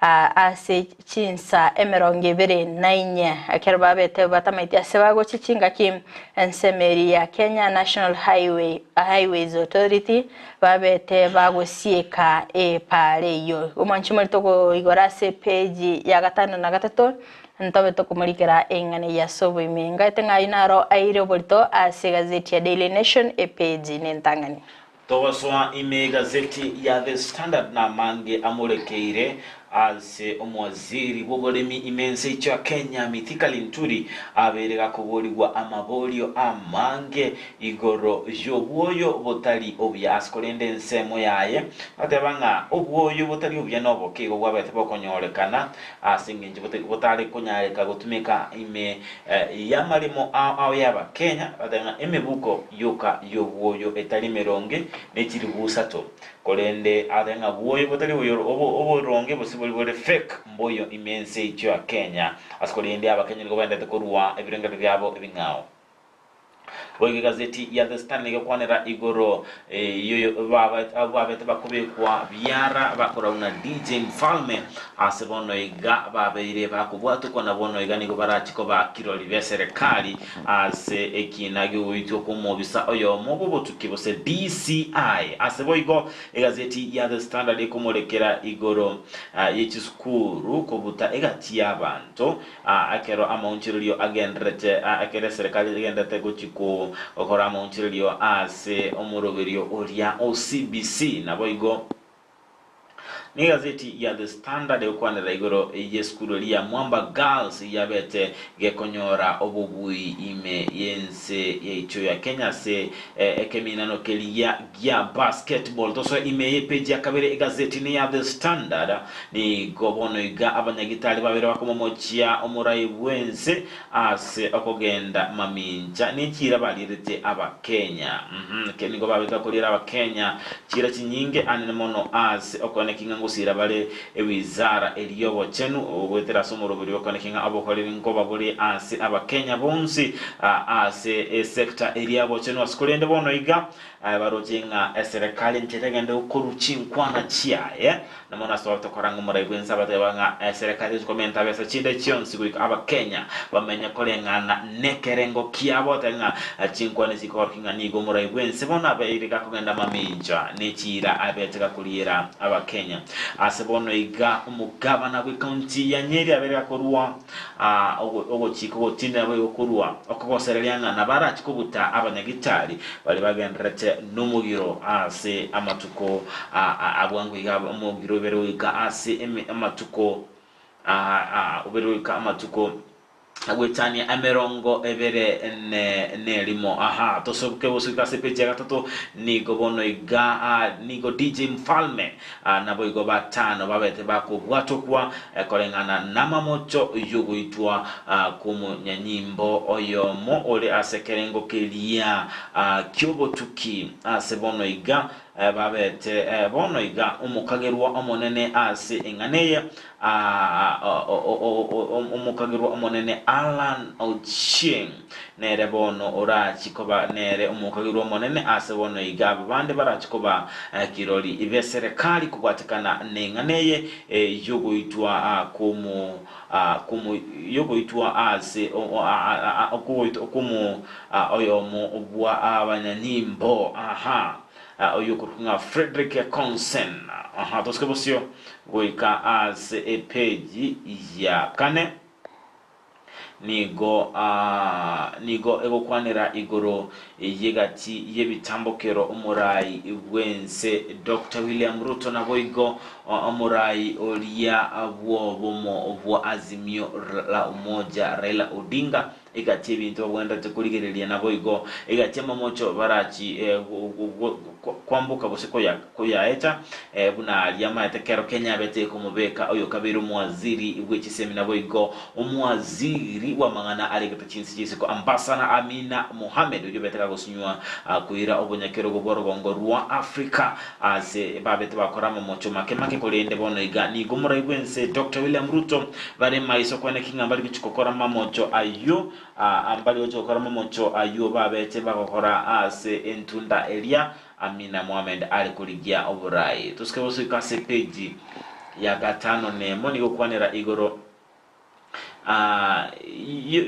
ase chinsa emerongo ebere na inye ekero babete batamaeti ase bagochia chingaki ensemo eria ya Kenya National Highway Highways Authority Babete bagosieka epaara eyio. Omwanchi morito koigora ase epeji ya gatano na gatato, ntobe tokomorikera eng'ana eyio ase oboime. Ngaete ng'a ayio naro aire oborito ase egazeti ya Daily Nation epeji nentang'ani. Togosoa ime egazeti ya The Standard namange amorekeire Ase omowaziri bw'oboremi ime ense yaito ya Kenya Mithika Linturi abeire gakoborigwa amaborio amange igoro y'obwoyo botari obuya ase korende ensemo yaye agateba ng'a obwoyo botari obuya noboke igo bwabete bokonyorekana ase engencho botare konyareka gotumeka ime y'amaremo ao ao y'abakenya agateba ng'a emebuko yoka y'obwoyo etari emeronge nechiribu isato Korende agateba ng'a bwoyo botari oboronge gose boria bore fake mboyo ime ense yaito ya Kenya. Ase korende abakenya nigo baendete korwa ebirengererio biabo ebing'ao. Boigo egazeti ya The Standard nigo ekwanera igoro yoyo abwo babete bakobekwa biara bakorauna DJ Mfalme ase bono iga babeire bakobwatokwa na bono iga nigo barachi koba kirori beserekari Ase ekiina gi'ogoitwa kw'omobisa oyomo bw'obotuki gose DCI. Ase boigo, egazeti ya The Standard ekomorekera igoro ye chisukuru kobuta egati y'abanto ekero amaonchorerio agendererete ekero eserekari egendererete gochi gokora amaonchorerio ase omoroberio oria o CBC. Naboigo. Negazeti ya The Standard egokwanera igoro y'esukuru eria ya Mwamba Girls yabete gekonyora obobui ime y'ense yaito ya Kenya ase ekeminano keria gia basketball. Tosoe ime y'epeji ya kabere egazeti ne ya The Standard nigo bono iga abanyagitari babere bakomomochia omorai bw'ense ase okogenda mamincha ne chiira barierete Abakenya. Nigo babete bakoriera Abakenya chiira chinyinge anene mono ase okoenekia ng'a ngosiira bare ewizara eria y'obochenu goetera ase omoroberi bw'okoenekia ng'a obokoreri nkoba bore ase Abakenya bonsi ase esector eria y'obochenu ase korende bono iga baroche ng'a eserekari nchera egende korwa chinkwana chiaye Na mono ase tokora ng'a omorai bw'ense abateba ng'a eserekari eche komenta besa chinde chionsi goika Abakenya bamenye koreng'ana nekerengo kiabo otebe ng'a chinkwana echi chikorokia ng'a nigo omorai bw'ense bono abeire gakogenda mamincha ne chiira abete gakoriera Abakenya. Ase bono iga omogabana bw'ecounty ya Nyeri abeire gakorua ogochika ogotindera boigo korua okogosereria ng'a nabarachi kobuta abanyagitari baria bagendererete nomogiro ase amatuko abwango iga omogiro obere goika ase amatuko obere goika amatuko. Goetania emerongo ebere ne nerimo. Aha, tosoke gosuka ase epeji ya gatato, nigo bono iga ah, nigo DJ Mfalme ah, naboigo batano babete bakobwatokwa eh, koreng'ana namamocho yogoitwa ah, kw'omonyanyimbo oyomo ore ase ekerengo keria ah, ki'obotuki ase bono iga eh, babete eh, bono iga omokagerwa omonene ase eng'ana eye Omokagerwa omonene Allan Ochieng nere bono orachi koba nere omokagerwa omonene ase bono iga aba bande barachi koba kirori beserekari kobwatekana neng'ana eye yogoitwa kwomo yogoitwa ase okogoitwa kwomo oyomo bwa abanyanyimbo aha. Oyio okorokwa ng'a Frederick Konsen. Aha, tosike bosio goika ase epeji ya kane. Nigo ah, nigo egokwanera igoro y'egati y'ebitambokero omorai bw'ense Doctor William Ruto naboigo omorai oria bw'obomo bwa Azimio la Umoja Raila Odinga Egati ebinto babwenerete korigereria, naboigo egati amamocho barachi kwamboka gose koyaeta, buna aria amaete kero Kenya abete ekomobeka oyokabeire omowaziri bwe chisemi naboigo omowaziri bw'amang'ana aregete chinse chi'isiko Ambassador Amina Mohamed oyio obete kagosinywa koira obonyakerogo bw'orogongo rwa Africa ase babete bakora amamocho make make korende bono iga nigo omorai bw'ense Doctor William Ruto Bare maiso kweneki ng'a mbari gochia gokora amamocho ayio, aa, mbari gochia gokora amamocho ayio babete bagokora ase entunda eria Amina Mohammed are korigia oborai. Tosike gosoika ase epeji ya gatano nemo nigo okwanera igoro aa,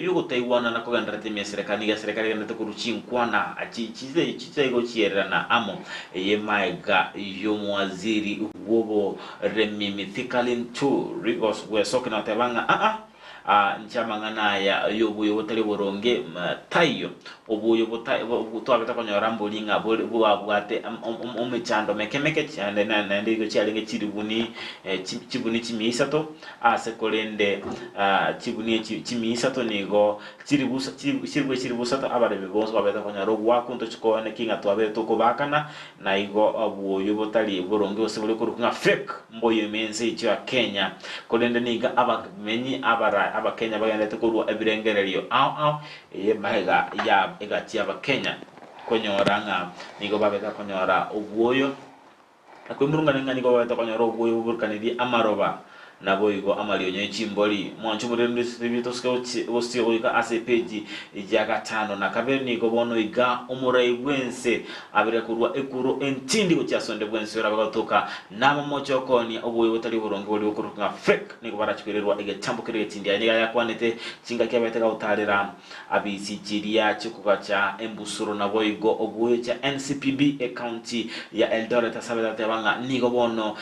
yogotaigwana na kogendererete ime eserekari. Nigo eserekari egendererete korwa chinkwana chi chitai gochiererana amo eye maega y'omowaziri bw'obo Remi Mithika Linturi gwesokia na goteba ng'a aa, aa, inche amang'ana aya y'obuya obotari oboronge taiyo. Obuya twabete konyora mbori ng'a bwabwate emechando meke meke naende igo chiarenge chiribuni chibuni chimia isato ase korende chibuni echi chimia isato nigo chiribu echiribu isato abaremi bonsi babete konyora ogoakwa ntochi kooneki ng'a twabete tokobaakana Na igo obwoyo botari boronge gose bore korokwa ng'a fake mboyo ime ense yaito ya Kenya. Korende nigo abamenyi abara abakenya bagenderete korua ebirengererio ao ao eye magega ya egati y'abakenya konyora ng'a nigo babete konyora obwoyo na kwemurungania ng'a nigo babete konyora obwoyo boburukanirie amaroba Naboigo amarionya e chimbori. Mwanche omorembe tosike gosio goika ase epeji ya gatano na kabere nigo bono iga omorai bw'ense abere korwa ekuro entindi gochia ase onde bwensi orabe gotoka namamocho okoonia oboyo botari oboronge boria bokorokwa ng'a fake nigo barache koirerwa egetambo keria egetindi. Aya nigo ayakwanete chingaki abete gagotarera Abisi chiria chikogacha embusuro naboigo ogoecha NCPB ecounty ya Eldoret ase abete goteba ng'a nigo bono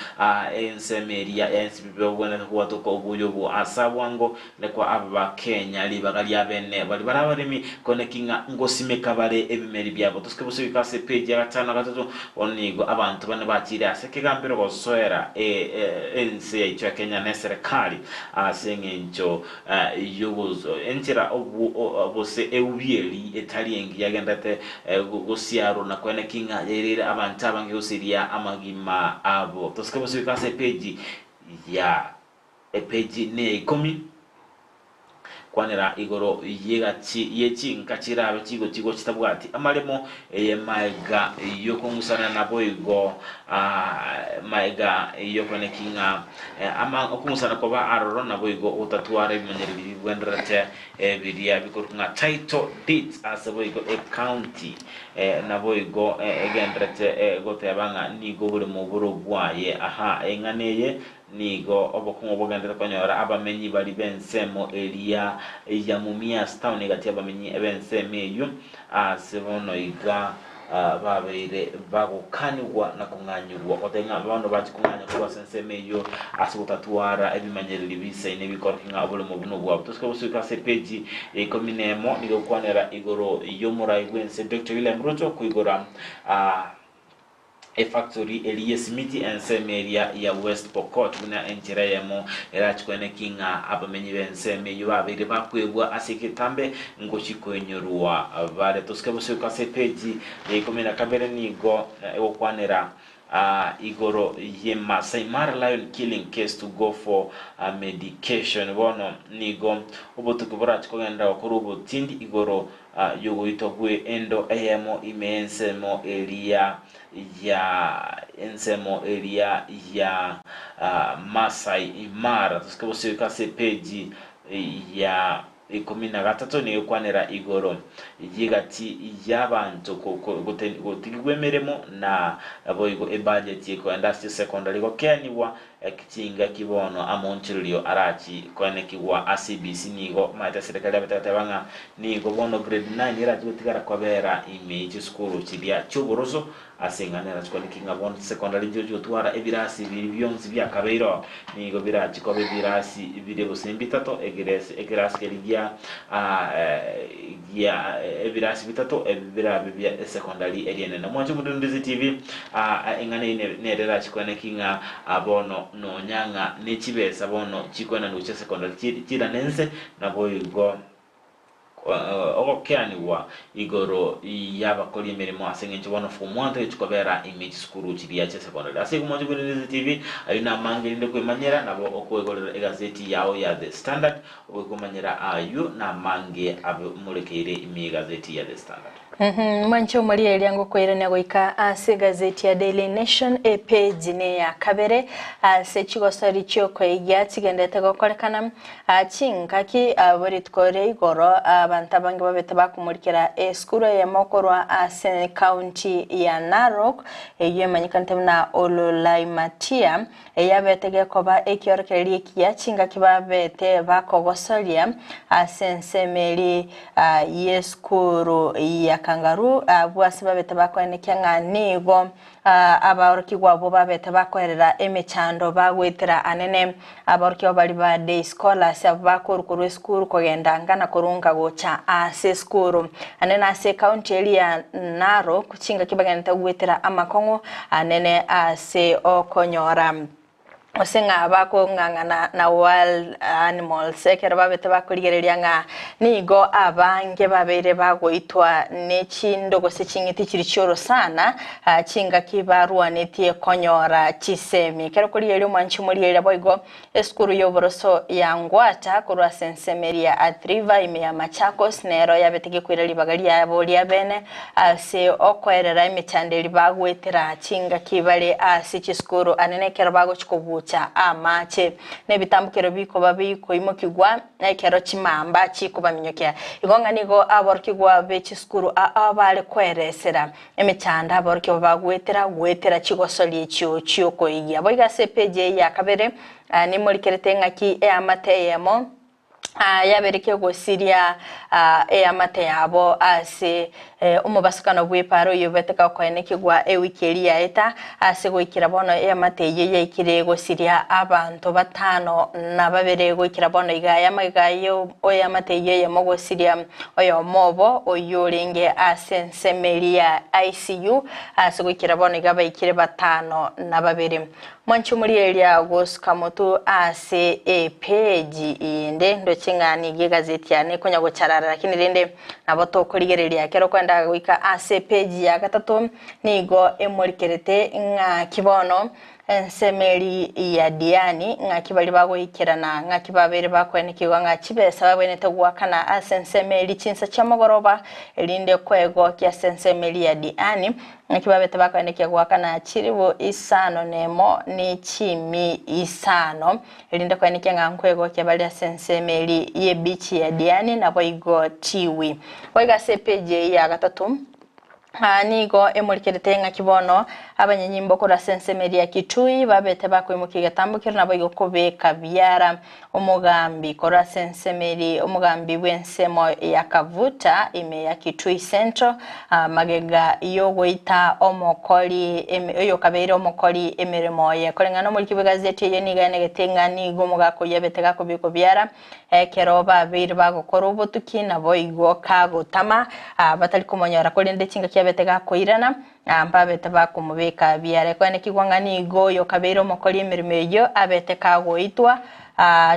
ensemo eria ya NCPB bagwenerete kobwatoka obuya obo ase abwango nekwa abakenya ribaga ria bene baria bare abaremi koneki ng'a ngosimeka bare ebimeri biabo. Tosike bosa goika ase epage ya gatano na gatato bono nigo abanto bane bachire ase ekegambero gosoera ense yaito ya Kenya na eserekari ase eng'encho Enchera gose eubi eria etari engiya yagenderete gosiarwa na koeneki ng'a yaireire abanto abange gosiria amagima abo. Tosike bosibeke ase epeji ya epeji neya ikomi kwanera igoro y'egati ye chinka chirabe chigotigwa chitabwati amaremo eye maega y'okong'usana naboigo maega y'okoeneki ng'a Ama okong'usana koba aroro, naboigo ogotatwara ebimanyereri bibwenderete biria bikorokwa ng'a title deeds ase boigo ecounty, naboigo egenderete goteba ng'a nigo oboremo bore obwaye. Aha, eng'ana eye nigo obokong'u bogenderete konyora abamenyi baria b'ensemo eria ya Mumias Town egati y'abamenyi b'ensemo eyio ase bono iga. Babeire bagokanigwa na kong'anyigwa, goteba ng'a bono bachia kong'anya korwa ase ensemo eyio ase gotatwara ebimanyereri bisaine bikorokia ng'a oboremo obwo nobwabo. Tosike gosuka ase epeji ya ikomi na emo, nigo egokwanera igoro y'omorai bw'ense Doctor William Ruto koigora. Efactory eria y'esimiti ensemo eria ya West Pokot buna enchera eyemo erache koeneki ng'a abamenyi b'ensemo eyio babeire bakwebwa ase egetambe ngochia koinyorwa bare. Tosike bosio ase epeji ya ikomi na kabere nigo egokwanera igoro ye Masai Mara lion killing case to go for medication. Bono nigo obotuki borache kogenderera gokorwa obotindi igoro Y'ogoitwa gwe endo eyemo ime y'ensemo eria ya ensemo eria ya Masai Mara. Tosike bosioka ase epeji ya ikomi na gatato nigo ekwanera igoro y'egati y'abanto gotigigwa emeremo na boigo ebudget ekoenda ase secondary gokeanigwa Chingaki bono amonchererio arachi koenekigwa ase CBC nigo maete serikali yabete goteba ng'a nigo bono grade 9 erachi gotigara kobera ime ye chisukuru chiria chioboroso ase eng'ana erachi koeneki ng'a bono chisecondary nchirochi gotwara ebirasi biri bionsi biakabeiroo nigo birachi koba ebirasi bire gose mbitato egeresi ekerasi keria gia gia ebirasi bitato ebi birabe bia esecondary eria enene. Mwanche omonto TV Eng'ana eyio nere erachikwane ki ng'a bono nonya ng'a ne chibesa bono chikoenanwa gochia secondary chirane nse, naboigo ogokeanigwa igoro y'abakori emeremo ase eng'encho bono form one togochi kobera ime chisukuru chiria chia secondary. Ase igo mwanche bwenenete TV, ayio namange rinde kwemanyera nabo okoegorera egazeti yao ya The Standard ogoikomanyera ayio namange abe morekeire ime y'egazeti ya The Standard. Mwanche omorieria ngokoirania goika ase egazeti ya Daily Nation epeji neya kabere ase chigosori chiokoegia chigendete gokorekana chingaki bo rituko ria igoro abanto abange babete bakomorikera esukuru eyemo korwa ase county ya Narok eyio emanyekanete buna Ololaimatia Eyabete gekoba ekiorokererio ekiya chingaki babete bakogosoria ase ensemo eria y'esukuru ya Kangaroo, abwo ase babete bakoenekia ng'a nigo abaorokigwa abwo babete bakoerera emechando bagoetera anene. Abaorokigwa baria ba day scholars abwo bakorwa korwa esukuru kogenda nka na korwa nka gocha ase esukuru. Anene ase ecounty eria ya Narok chingaki bagenderete goetera amakong'u anene ase okonyora gose ng'a bakong'ang'ana na wild animals ekero babete bakorigereria ng'a nigo abange babeire bagoitwa ne chindo gose ching'iti chiria chi'orosana chingaki barwanetie konyora chisemi. Ekero okorigereria omwanchi omorigereria boigo Esukuru y'oboroso ya Ngwata korwa ase ensemo eria ya Athi River ime ya Machakos nero yabete gekoira ribaga riabo ria bene ase okoerera emechando eria bagoetera chingaki bare ase chisukuru anene ekero bagochia kobucha amache na ebitambukero bikoba bikoimokigwa ekero chimamba chikobaminyokia. Igo ng'a nigo aborokigwa be chisukuru aa bare koeresera Emechando aborokigwa bagoetera goetera chigosori echio chi'okoigia. Boigo ase epeji eye ya kabere nimorikerete eng'aki eamate eyemo yabeire kegosiria eamate yabo ase omobasukano bw'epaaro oyio obete gokoenekigwa ewiki eria yaeta ase goikera bono eamate eyio yaikire gosiria abanto batano na babere goikera bono iga aya amagega y'eamate eyio eyemo gosiria Oyomo obo, oyio orenge ase ensemo eria ya ICU, ase goikera bono iga baikire batano na babere. Mwanche omorieria gosuka motu ase epeji ende, ndoche ng'a nigo egazeti yane ekonya gocharara lakini rende nabo tokorigereria ekero okoenda goika ase epeji ya gatato nigo emorikerete ng'aki bono Ensemo eria ya Diani, ng'aki baria bagoikerana, ng'aki babeire bakoenekigwa ng'a chibesa babwenerete goakana ase ensemo eria chinsa chi'omogoroba, erinde kwegokia ase ensemo eria ya Diani, ng'aki babete bakoenekia goakana chilifu isano nemo ne chimi isano, erinde koenekia ng'a nkwegokia bare ase ensemo eria y'ebichi ya Diani, naboigo Tiwi. Boigo ase epeji eye ya gatato. Aa nigo emorikerete ng'aki bono abanyanyimbo korwa ase ensemo eria ya Kitui babete bakoimokia egetambokero naboigo kobeka biara omogambi korwa ase ensemo eria omogambi bw'ensemo ya Kavuta ime ya Kitui Central magega yogoita omokori oyokabeire omokori emeremo oye. Koreng'ana nomoriki bw'egazeti eyio nigo aenegete ng'a nigo omogaka oyio abete gakobekwa biara Ekero babeire bagokora obotuki, naboigo kagotama, batari komonyora, korende chingaki abete gakoirana, mbabete bakomobeka biare. Koenekigwa ng'a nigo oyo okabeire omokori emeremo eyio abete kagoitwa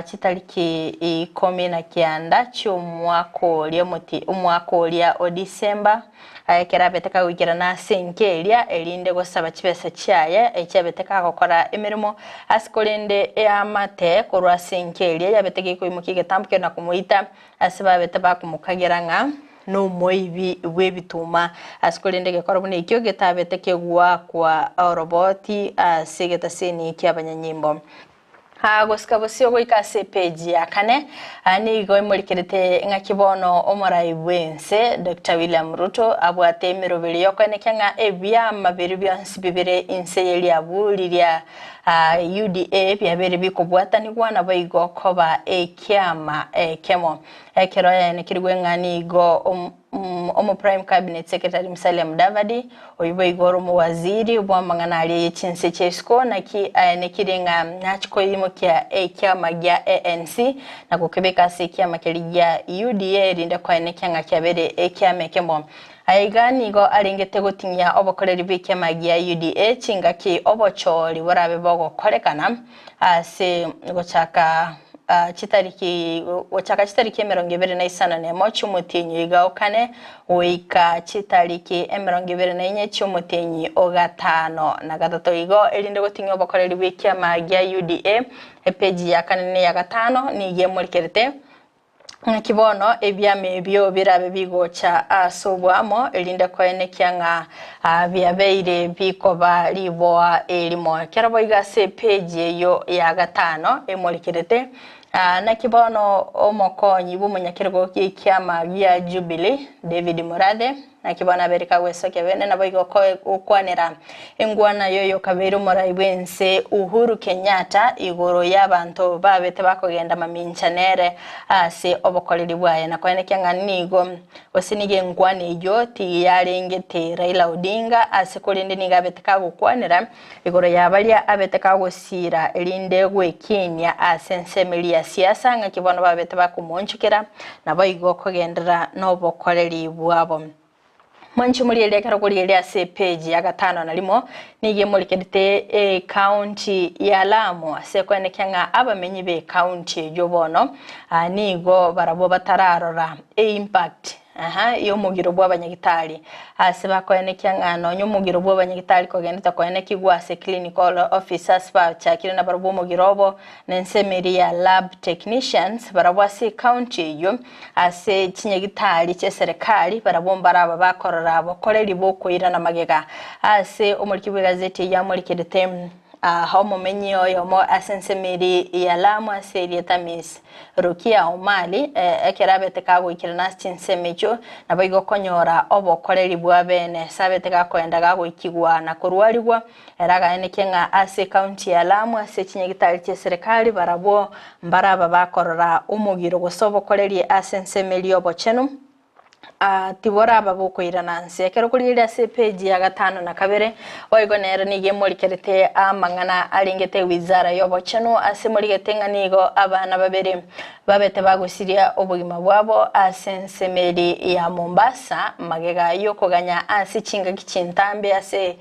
chitariki ikomi na kianda chi'omwaka oria omoti omwaka oria o December, ekero abete kagoikerana ase enka eria, erinde gosaba chibesa chiaye echiabete kagokora emeremo ase korende eamate korwa ase enka eria yabete gekoimokia egetambo keria na komoita ase babete bakomokagera ng'a nomoibi bw'ebituma. Ase korende egekoro buna ekio getabete kegoakwa oroboti ase egetaseni ki'abanyanyimbo. Gosika bosio goika ase epeji ya kane, nigo emorikerete ng'aki bono omorai bw'ense Doctor William Ruto abwate emeroberi y'okoenekia ng'a ebiama biria bionsi bibere inse ye riabu riria UDA biabeire bikobwatanigwa naboigo koba ekiama ekemo. Ekero yaenekerigwe ng'a nigo Omo Prime Cabinet Secretary Musalia Mudavadi, oyio boigo ore omowaziri bw'amang'ana aria ye chinse chia isiko, naki aenekire ng'a nachie koimokia ekiama gia ANC na gokebeka ase ekiama keria gia UDA erinde koenekia ng'a kiabeire ekiama ekemo. Aiga nigo arengete goting'ia obokoreri bw'ekiama gia UDA chingaki obochori borabe bogokorekana ase gochaka chitariki gochaka chitariki emerongo ebere na isano na emo chi'omotienyi oiga o kane goika chitariki emerongo ebere na inye chi'omotienyi o gatano na gatato. Igo erinde goting'ia obokoreri bw'ekiama gia UDA, epeji ya kane na eya gatano nigo emorikerete Naki bono ebiama ebio birabe bigocha ase oboamo, erinde koenekia ng'a biabeire bikoba riboa erimo. Ekero boigo ase epeji eyio ya gatano emorikerete, naki bono omokonyi bw'omonyakerogo gi'ekiama gia Jubilee, David Murathe, Naki bono abeire kagwesokia bene, naboigo gokwanera engwana y'oyokabeire omorai bw'ense Uhuru Kenyatta igoro y'abanto babete bakogenda mamincha nere ase obokoreri bwaye na koenekia ng'a nigo gose nigo engwana eyio tiyarengete Raila Odinga ase korende nigo abete kagokwanera igoro ya baria abete kagosiira erinde gwekinia ase ensemo eria ya siasa ng'aki bono babete bakomoonchokera naboigo kogenderera nobokoreri bwabo. Mwanche morigererie ekero korigereria ase epeji ya gatano na rimo nigo emorikerete ecounty ya Lamu ase ekoenekia ng'a abamenyi be ecounty eyio bono nigo barabwo batararora eimpact Aha, y'omogiro bw'abanyagitari. Ase bakoenekia ng'a nonya omogiro bw'abanyagitari kogenderete koenekigwa ase clinical officers bachakire nabarabwo omogiro obo, na ensemo eria ya lab technicians barabwo ase ecounty eyio, ase chinyagitari chi'eserekari barabwo mbaraba bakorora bokoreri bokoirana magega. Ase omoriki bw'egazeti eyio amorikerete Aa omomenyi oyomo ase ensemo eria ya Lamu ase erieta Miss Rukia Omali, ekero abete kagoikerana ase chinsemo echio, naboigo okonyora obokoreri bwa bene ase abete gakoenda gagoikigwa na korwarigwa. Ere agaenekia ng'a ase ecounty ya Lamu ase chinyagitari chi'eserekari barabwo mbaraba bakorora omogiro gose obokoreri ase ensemo eria y'obochenu. Tiboraba bokoirana nse. Ekero okorigereria ase epeji ya gatano na kabere, boigo nere nigo emorikerete amang'ana arengete ewizara y'obochenu ase emorigete ng'a nigo abana babere babete bagosiria obogima bwabo ase ensemo eri ya Mombasa magega y'okoganya ase chingaki chintambe ase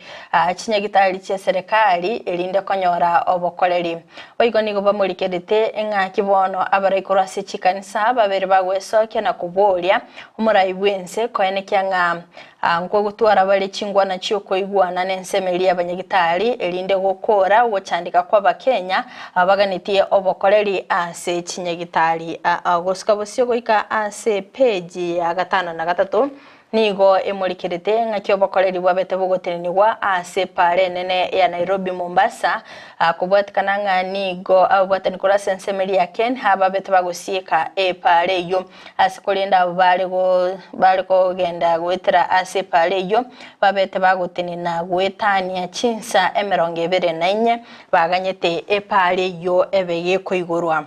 chinyagitari chi'eserekari erinde konyora obokoreri. Boigo nigo bamorikerete ng'aki bono abarai korwa ase chikanisa babere bagwesokia na koboria omorai bw'ense koenekia ng'a nkogotwara bare chingwana chi'okoigwana n'ensemo eria y'abanyagitari erinde gokora ogochandeka kw'Abakenya abaganetie obokoreri ase chinyagitari. Gosuka bosio goika ase epeji ya gatano na gatato Nigo emorikerete ng'aki obokoreri bwabete bogotenenigwa ase epaara enene ya Nairobi Mombasa, kobwatikana ng'a nigo ababwatani korwa ase ensemo eria ya Kenya babete bagosieka epaara eyio. Ase korende abwo bare bare kogenda goetera ase epaara eyio babete bagotenena goetania chinsa emerongo ebere na inye baganyete epaara eyio ebe gekoigorwa.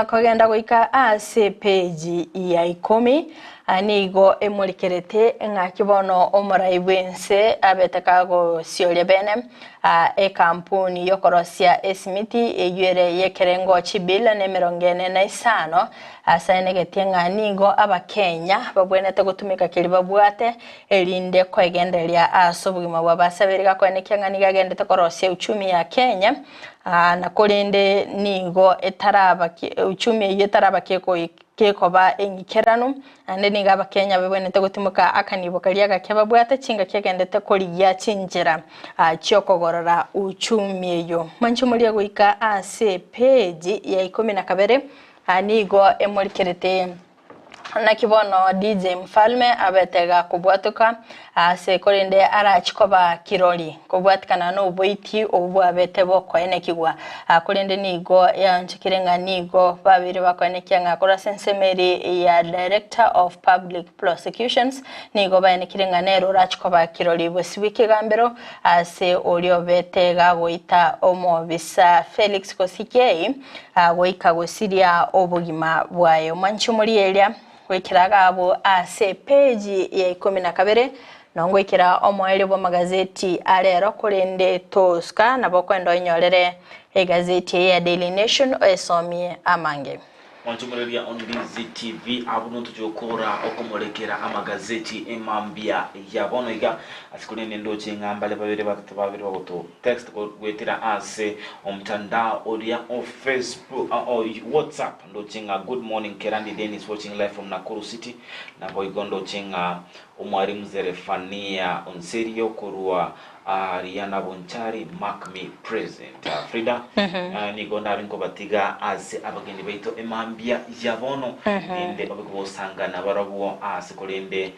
Kogenda goika ase epeji ya ikomi. Nigo emorikerete ng'aki bono omorai bw'ense abete kagosioria bene ekampuni y'okorosia esimiti eyio ere y'ekerengo chibilioni 45 ase aenegetie ng'a nigo Abakenya babwenerete gotumeka keria babwate erinde koegendereria ase obogima bwabo. Ase abere gakoenekia ng'a nigo agendete korosia uchumi ya Kenya na korende nigo etaraba uchumi eyio etaraba kekoba eng'ikeranu, naende nigo Abakenya babwenerete gotimoka akanibo karia gake babwate chingaki agendete korigia chinchera chi'okogorora uchumi eyio. Mwanche moria goika ase epeji ya ikomi na kabere nigo emorikerete Naki bono DJ Mfalme abete gakobwatoka aase korende arachi koba kirori kobwatikana noboiti obwo bwabete bokoenekigwa. Korende nigo yaonchokire ng'a nigo babeire bakoenekia ng'a korwa ase ensemo eri ya Director of Public Prosecutions nigo baenekire ng'a nere orachi koba kirori bosibwa ekegambero ase oria obete gagoita omobisa Felix Kosikei Goika gosiria obogima bwaye. Omwanche omorieria goikera agabo ase epeji ya ikomi na kabere, nongoikera omoerio bw'amagazeti a rero, korende tosuka nabo okoenda oinyorere egazeti eye ya Daily Nation oesomie amange. Mwanche omoreria on Ndizi TV abwo ntoche gokora okomorekera amagazeti emambia ya bono iga ase korende ndoche ng'a mbare babere batato babere bagoto Text goetera ase omtandao oria o Facebook o WhatsApp ndoche ng'a good morning Kerandi Dennis watching live from Nakuru City naboigo ndoche ng'a omwarimu Zerefania Onserio korwa aria na Bonchari mark me present Frida nigo ndabe nkobatiga ase abageni baito emambia ya bono rinde babe kogosangana barobwo ase korende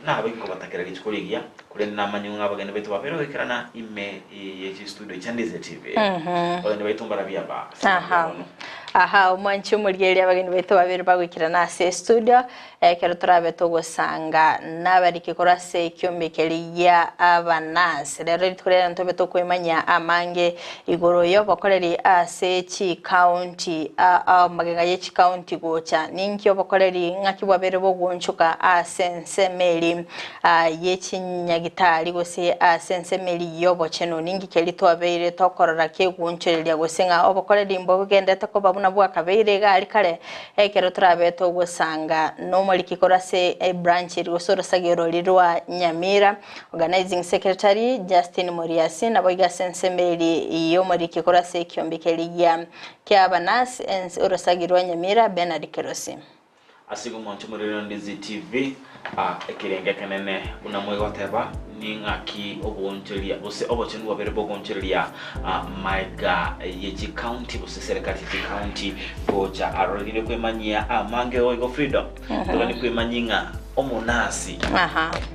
nabe nkobatakera rituko rigiya Korende namanye ng'a abageni baito babeire goikerana ime ye chistudio chia Ndizi TV. Abageni baito mbarabwo aba ase Aha. bono. Aha, omwanchi omorigereria abageni baito babeire bagoikerana ase estudio, ekero torabe togosanga nabariki korwa ase ekiombe keria gia abanasi. Rero rituko riaye ntobe tokoimanyia amange igoro y'obokoreri ase chikaunti, amagega ye chikaunti gocha. Ninki obokoreri ng'aki bwabeire bogoonchoka ase ensemo eri? ye chinyagitari gose ase ensemo eria y'obochenu, ninki keria twabeire tokorora kegoonchoreria gose ng'a obokoreri mbogenderete koba buna bwakabeire iga aria kare, ekero torabe togosanga nomoriki korwa ase ebranch eria gose orosagi orori rwa Nyamira, Organizing Secretary Justin Muriasi, naboigo ase ensemo eria y'omoriki korwa ase ekiombe keria gia ki'abanurse orosagi rwa Nyamira Bernard Kerosi. Ase igo mwanche morere Ndizi TV, ekerengo ekenene buna mwegoteba ning'aki oboonchoreria gose obochenu bwabere bogoonchoreria maega ye chicounty gose serikali ye chicounty gocha aroro rinde kwemanyia amange oigo freedom togani kwemanyia ng'a omonasi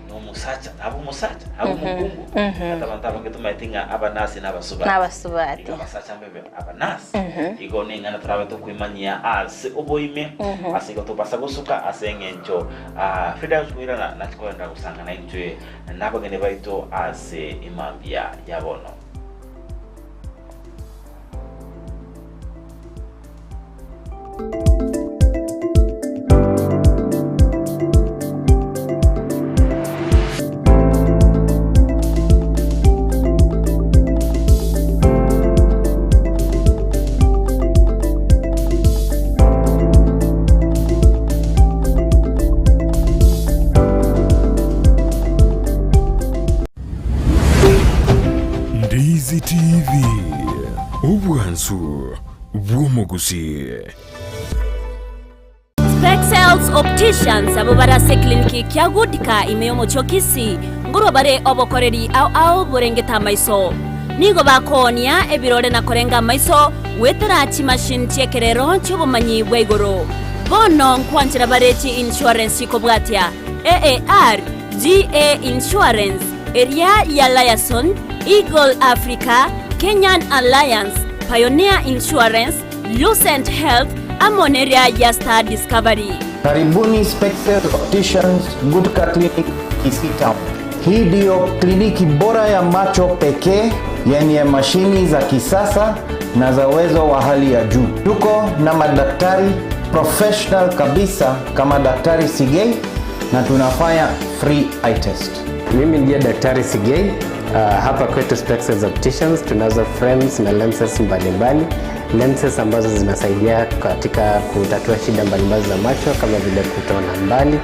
nomosacha nabo omosacha nabo omokungu ata abanto abange tomaete ng'a abanasi nabasubati Nabasubati. Igo abasacha mbebe abanasi Igo neng'ana torabe tokwemanyia ase oboime, ase igo tobasa gosuka ase eng'encho Frida agochi koirana nachi kogenderera gosangana intwe nabageni baito ase emambia ya bono. Ndizi TV, obwansu bw'omogusii. Spexels Opticians abwo bare ase ekliniki kia Goodka ime y'omochie o Kisii ngorwa bare obokoreri ao ao borengete amaiso. Nigo bakoonia ebirore na korenga amaiso goetera chimachine chi'ekerero chi'obomanyi bwa igoro. Bono nkwanchera bare chi insurance chikobwatia AAR, GA Insurance, eria ya Liaison, Eagle Africa, Kenyan Alliance, Pioneer Insurance, Lucent Health, amo neria ya Star Discovery. Karibuni Spectacle Opticians Gutka Clinic Kisii Town. Hii ndiyo kliniki bora ya macho pekee yenye mashini za kisasa na za uwezo wa hali ya juu. Tuko na madaktari professional kabisa kama Daktari Sigei na tunafanya free eye test. Mimi ndiye Daktari Sigei. Hapa kwetu Spexels Opticians tunazo frames na lenses mbalimbali, lenses ambazo zinasaidia katika kutatua shida mbalimbali za macho kama vile kutoona mbali,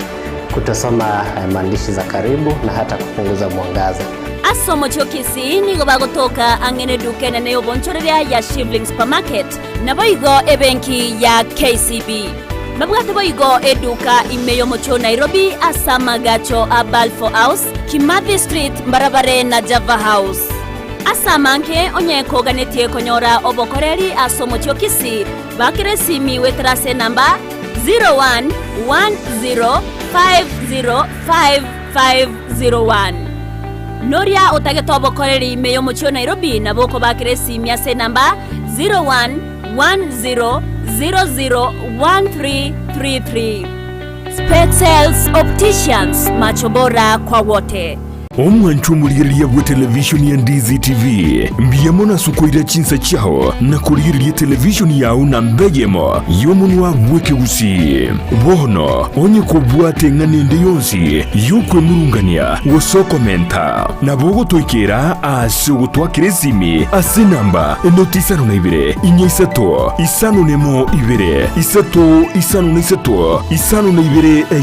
kutosoma maandishi za karibu na hata kupunguza mwangaza. Ase omochie o Kisii nigo bagotoka ang'e neduka enene y'obonchoreria ya Shivling Supermarket, naboigo ebenki ya KCB. Babwate boigo eduka ime y'omochie o Nairobi ase amagacho a Balfour House, Kimathi Street mbarabare na Java House. Ase amange onye koganetie konyora obokoreri ase omochie o Kisii, bakera esimi goetera ase enamba 0110505501. Noria otagete obokoreri ime y'omochie o Nairobi nabo okobakera esimi ase enamba 0110001333. Specsales Opticians, macho bora kwa wote. Omwancho omorigereria bwe televishoni ya Ndizi TV, mbuya mono ase okoira chinsa chiao na korigereria televishoni yao namba eyemo y'omonwa bw'ekegusii. Bono onye kobwate eng'ana ende yonsi y'okwemurungania gose okomenta, nabo ogotoikera ase ogotwakera esimi ase enamba enoti isano na ibere, inya isato, isano nemo ibere, isato isano na isato, isano na ibere eye.